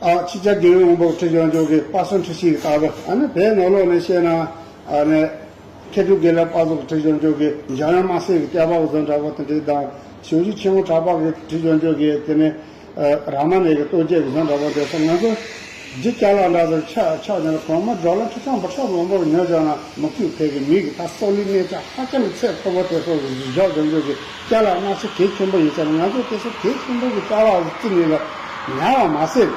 ཨ་ཕྱི་རྒྱལ་རྒྱལ་བའི་དབང་པོ་བྲིས་ཡོང་རྒྱུ་གི་པ་སངས་ཁྲི་ཤིང་གི་ལྟ་བུ། ཨ་ནི་བོད་ནང་ལོགས་ནས་བཤད་ན་ཨ་ནི་མཁས་གྲུབ་དགེ་ལེགས་དཔལ་བཟང་གིས་བྲིས་ཡོང་རྒྱུ་གི་འཇམ་དབྱངས་དམར་སེར་གྱི་སྐྱེས་པ་བཟོ་འདྲ་བོ་དེ་འདྲ་དང་ཞབས་ཞུ་ཆེན་མོ་གྲགས་པ་གིས་བྲིས་ཡོང་རྒྱུ་གི་དེ་ནི། རཱ་མ་ཎའི་གི་རྟོགས་བརྗོད་ཀྱི་བཟོ་འདྲ་བོ་དེ་ཚོ་ང་ཚོ་རྒྱུ་ཅ་ལག་འདྲ་ཚོ་ཆ་ཆགས་ཀྱང་གོང་མ་ཌོ་ལར་ཁྲི་ཕྲག་འབུམ་ཕྲག་མང་པོར་ཉོ་བྱུང་ན་མི་ཁུག་ཕེབས་ཀྱི་མི་གི་ད་སྲོག་ལུས་གནས་ཆ་ཧ་ཅང་གི་ཚད་མཐོ་པོ་དེ་ཚོ་བཞག་ཡོང་རྒྱུ་གི་ཅ་ལག་གནའ་ཚོ་གལ་ཆེན་པོ་ཡིན་ཙང་ང་ཚོ་དེ་ཚོ་གལ་ཆེན་པོ་གི་ཅ་ལག་བརྩི་ནས་ལ་ཉར་བ་མ་ཟད།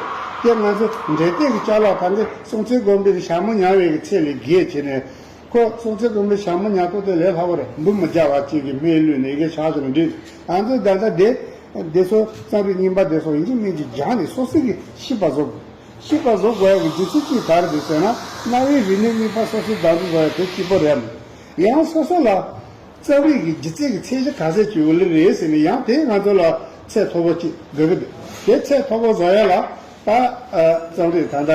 དེ་ང་ཚོ་འབྲས་ལྡན་གི་ཅ་ལག་ད་འདི་སྲོང་བཙན་སྒམ་པོའི་གི་ཞྭ་མོ་ཉར་བའི་གི་ཚད་ལས་བརྒལ་བྱས་ནས། ཁོ་སྲོང་བཙན་སྒམ་པོའི་ཞྭ་མོ་ཉར་ཐུབ་དེ་ལས་སླ་པོ་རེད། འབུ་མི་རྒྱག་པ་གཅིག་གིས་སྨན་བླུགས་ནས་ཡི་གེ་ཆག་བྱུང་འདྲི། ང་ཚོས་ད་ལྟ་དེ་དེ་ཚོ་རྩོམ་རིག་རྙིང་པ་དེ་ཚོ་ཡིན་གཅིག་མིན་གཅིག་སྦྱངས་ནས་སོ་སོ་གིས་ཤེས་པ་བཟོ་དགོས། ཤེས་པ་བཟོ་དགོས་ཡག་གི་རྒྱུ་མཚན་གཅིག་ག་རེ་འདུག་ཟེར་ན། གནའ་བོའི་རིག་གནས་རྙིང་པ་སོ་སོའི་བདག་འཛིན་བཟོ་ཡག་དེ་གཅིག་པོ་རེད། ཡང་སོ་སོ་ལ་རྩོམ་རིག་གི་སྒྱུ་རྩལ་གྱི་ཚད་གཞི་ག་ཚད་ཅིག་ཡོད་ལེ་རེད་ཟེར་ནས་ཡང་དེ་ང་ཚོ་ལ་ཚད་མཐོ་པོ་གཅིག་དགོས་ཀྱི་འདུག་དེ་ཚད་མཐོ་པོ་བཟོ་ཡག་ལ་ད་རྩོམ་རིག་ད་ལྟ་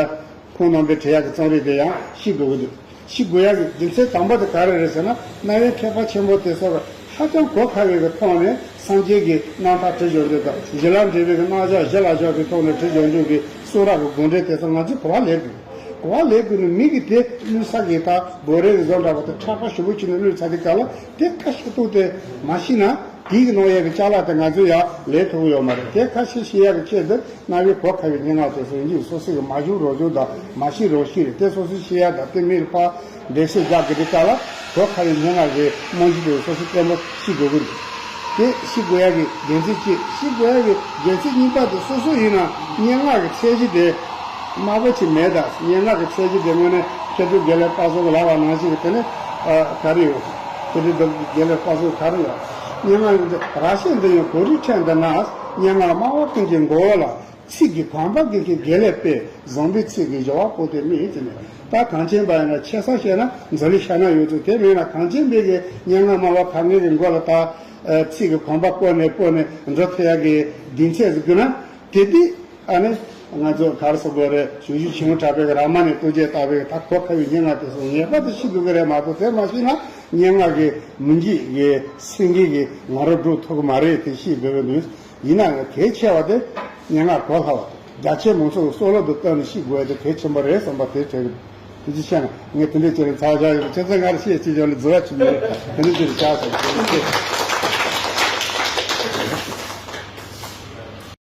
ཁོང་རྣམ་པའི་བྲིས་ཡག་གི་རྩོམ་རིག་དེ་ཡང་ཤེས་དགོས་ཀྱི་འདུག་ཤེས་དགོས་ཡག་གི་རྒྱུ་མཚན་དང་པོ་དེ་ག་རེ་རེད་ཟེར་ན། རྣ་བའི་མཁས་པ་ཆེན་པོ་དེ་ཚོར་ཧ་ཅང་གོ་ཁ་བའི་གི་ཐོག་ནས་སངས་རྒྱས་ཀྱི་རྣམ་ཐར་བྲིས་ཡོང་རྒྱུ་དང་། ཞི་ལ་འབྲས་བུའི་གི་རྣམ་གཞག་ཞི་ལ་ཞོག་པའི་ཐོག་ནས་བྲིས་ཡོང་རྒྱུ་གི་གསུང་རབ་ཀྱི་དགོངས་འགྲེལ་དེ་ཚོ་ང་ཚོས་གོ་བ་ལེན་དགོས། གོ་བ་ལེན་དགོས་ནི་མི་གི་དེ་བླུགས་ས་གི་ད་བོ་རེ་གི་བཟོ་འདྲ་བ་དེ་ཁྲག་པ་ཞུ་བོ་བྱས་ནས་བླུགས་ཚར་དུས་སྐབས་ལ་དེ་ཁ་ཤས་ཐུག་དེ་མ་ཤེས་ན་དེའི་གི་ནང་ཡ་གི་ཅ་ལག་དེ་ང་ཚོས་ཡང་ལེན་ཐུབ་ཀྱི་ཡོད་མ་རེད། དེ་ཁ་ཤས་ཤེས་ཡག་གི་ཆེད་དུ། རྣ་བའི་གོ་ཁ་བའི་སྙན་ངག་དེ་ཚོ་ཡིན་གཅིག་སོ་སོ་གི་མ་ཞུ་རོགས་ཞུ་དང་མ་ཤེས་རོགས་ཤེས་རེད། དེ་སོ་སོའི་ཤེས་ཡག་དང་དེ་མིར་ཕར་འགྲེལ་བཤད་རྒྱག་དགོས་དུས་སྐབས་ལ་གོ་ཁ་བའི་སྙན་ངག་གི་རྨང་གཞི་དེ་སོ་སོས་བརྟན་པོ་ཤེས་དགོས་ཀྱི་འདུག་དེ་ཤེས་དགོས་ཡག་གི་དགེ་མཚན་གཅིག་ཤེས་དགོས་ཡག་གི་དགེ་མཚན་གཉིས་པ་དེ་སོ་སོ་ཡིན་ན་སྙན་ངག་གི་ཚད་གཞི་དེ་དམའ་པོ་ཅིག་མེད། ད་སྙན་ངག་གི་ཚད་གཞི་དེ་དངོས་གནས་མཁས་གྲུབ་དགེ་ལེགས་དཔལ་བཟང་གིས་ལབ་པ་ནང་བཞིན་གྱི་དེ་ནི་ག་རེ་ཡོད། མཁས་གྲུབ་དགེ་ལེགས་དཔལ་བཟང་གིས་ག་རེ་ལབ། སྙན་ངག་ཡོངས་དེ་ར་ཤེས་འདི་ཡང་གོ་རིགས་ཕྲན་འདི་ན། སྙན་ངག་སྨྲ་བ་ཀུན་གྱི་མགོ་བོ་ལ། ཚིག་གི་གོམ་པ་དགེ་མཁན་དགེ་ལེགས་དཔལ། བཟང་པོའི་ཚིག་གི་སྦྱོར་བ་པོ་ཏི་རྨིས་ཟེར་ནས། ད་གངས་ཅན་པ་ཡིན་ན་ཆེ་ས་བཤད་ན་འཛམ་གླིང་ཤར་ན་ཡོད་ཚུལ། དེ་མིན་ན་གངས་ཅན་པའི་གི་སྙན་ངག་སྨྲ་བ་གང་ངེས་ཀྱི་མགོ་ལ་ད་ཚིག་གི་གོམ་པ་བསྐོར་ནས་བསྐོར་ནས་འགྲོ་ཐུབ་ཡག་གི་གདེང་ཚད་ཟིག་དགོས་ན། དེ་དུས་ཨ་ནི་ང་ཚོ་ག་རེ་ཟེར་དགོས་རེད། ཞབས་ཞུ་ཆེན་མོ་གྲགས་པའི་གི་རཱ་མ་ཎའི་རྟོགས་བརྗོད་ལྟ་བུའི་གི་ད་གོ་ཁ་བའི་སྙན་ངག་དེ་ཚོ་ངེས་པར་དུ་ཤེས་དགོས་ཀྱི་རེད་མ་གཏོགས། དེ་མ་ཤེས་ན་སྙན་ངག་གི་མི་འཇིགས་གི་སེང་གེ་གི་ང་རོ་སྒྲུག་ཐུབ་ཀྱི་མ་རེད། དེ་ཤེས་དགོས་ཀྱི་འདུག་ཡིན་ནའང་གལ་ཆེ་བ་དེ་སྙན་ངག་གོ་སླ་བ་དང་རྒྱ་ཆེ་མང་ཚོགས་ཀྱི་བསམ་བློ་དང་བསྟུན་ནས་ཤེས་དགོས་ཡ་དེ་གལ་ཆེན་པོ་རེད་བསམ་པ་དེ་དྲན་གྱི་འདུག་དེ་ཅི་བྱས་ན་ངས་དེ་འདྲའི་ཅིག་ལ་ཚགས་བཞག་ཡོད། ཁྱེད་ཚོ་སྔར་བཤད་ཅིག་ཡོད་ལ་རྫི་བ་ཆུ་མེད་རེད། དེ་འདྲའི་ཅིག་ལ་བཞག་སོང་།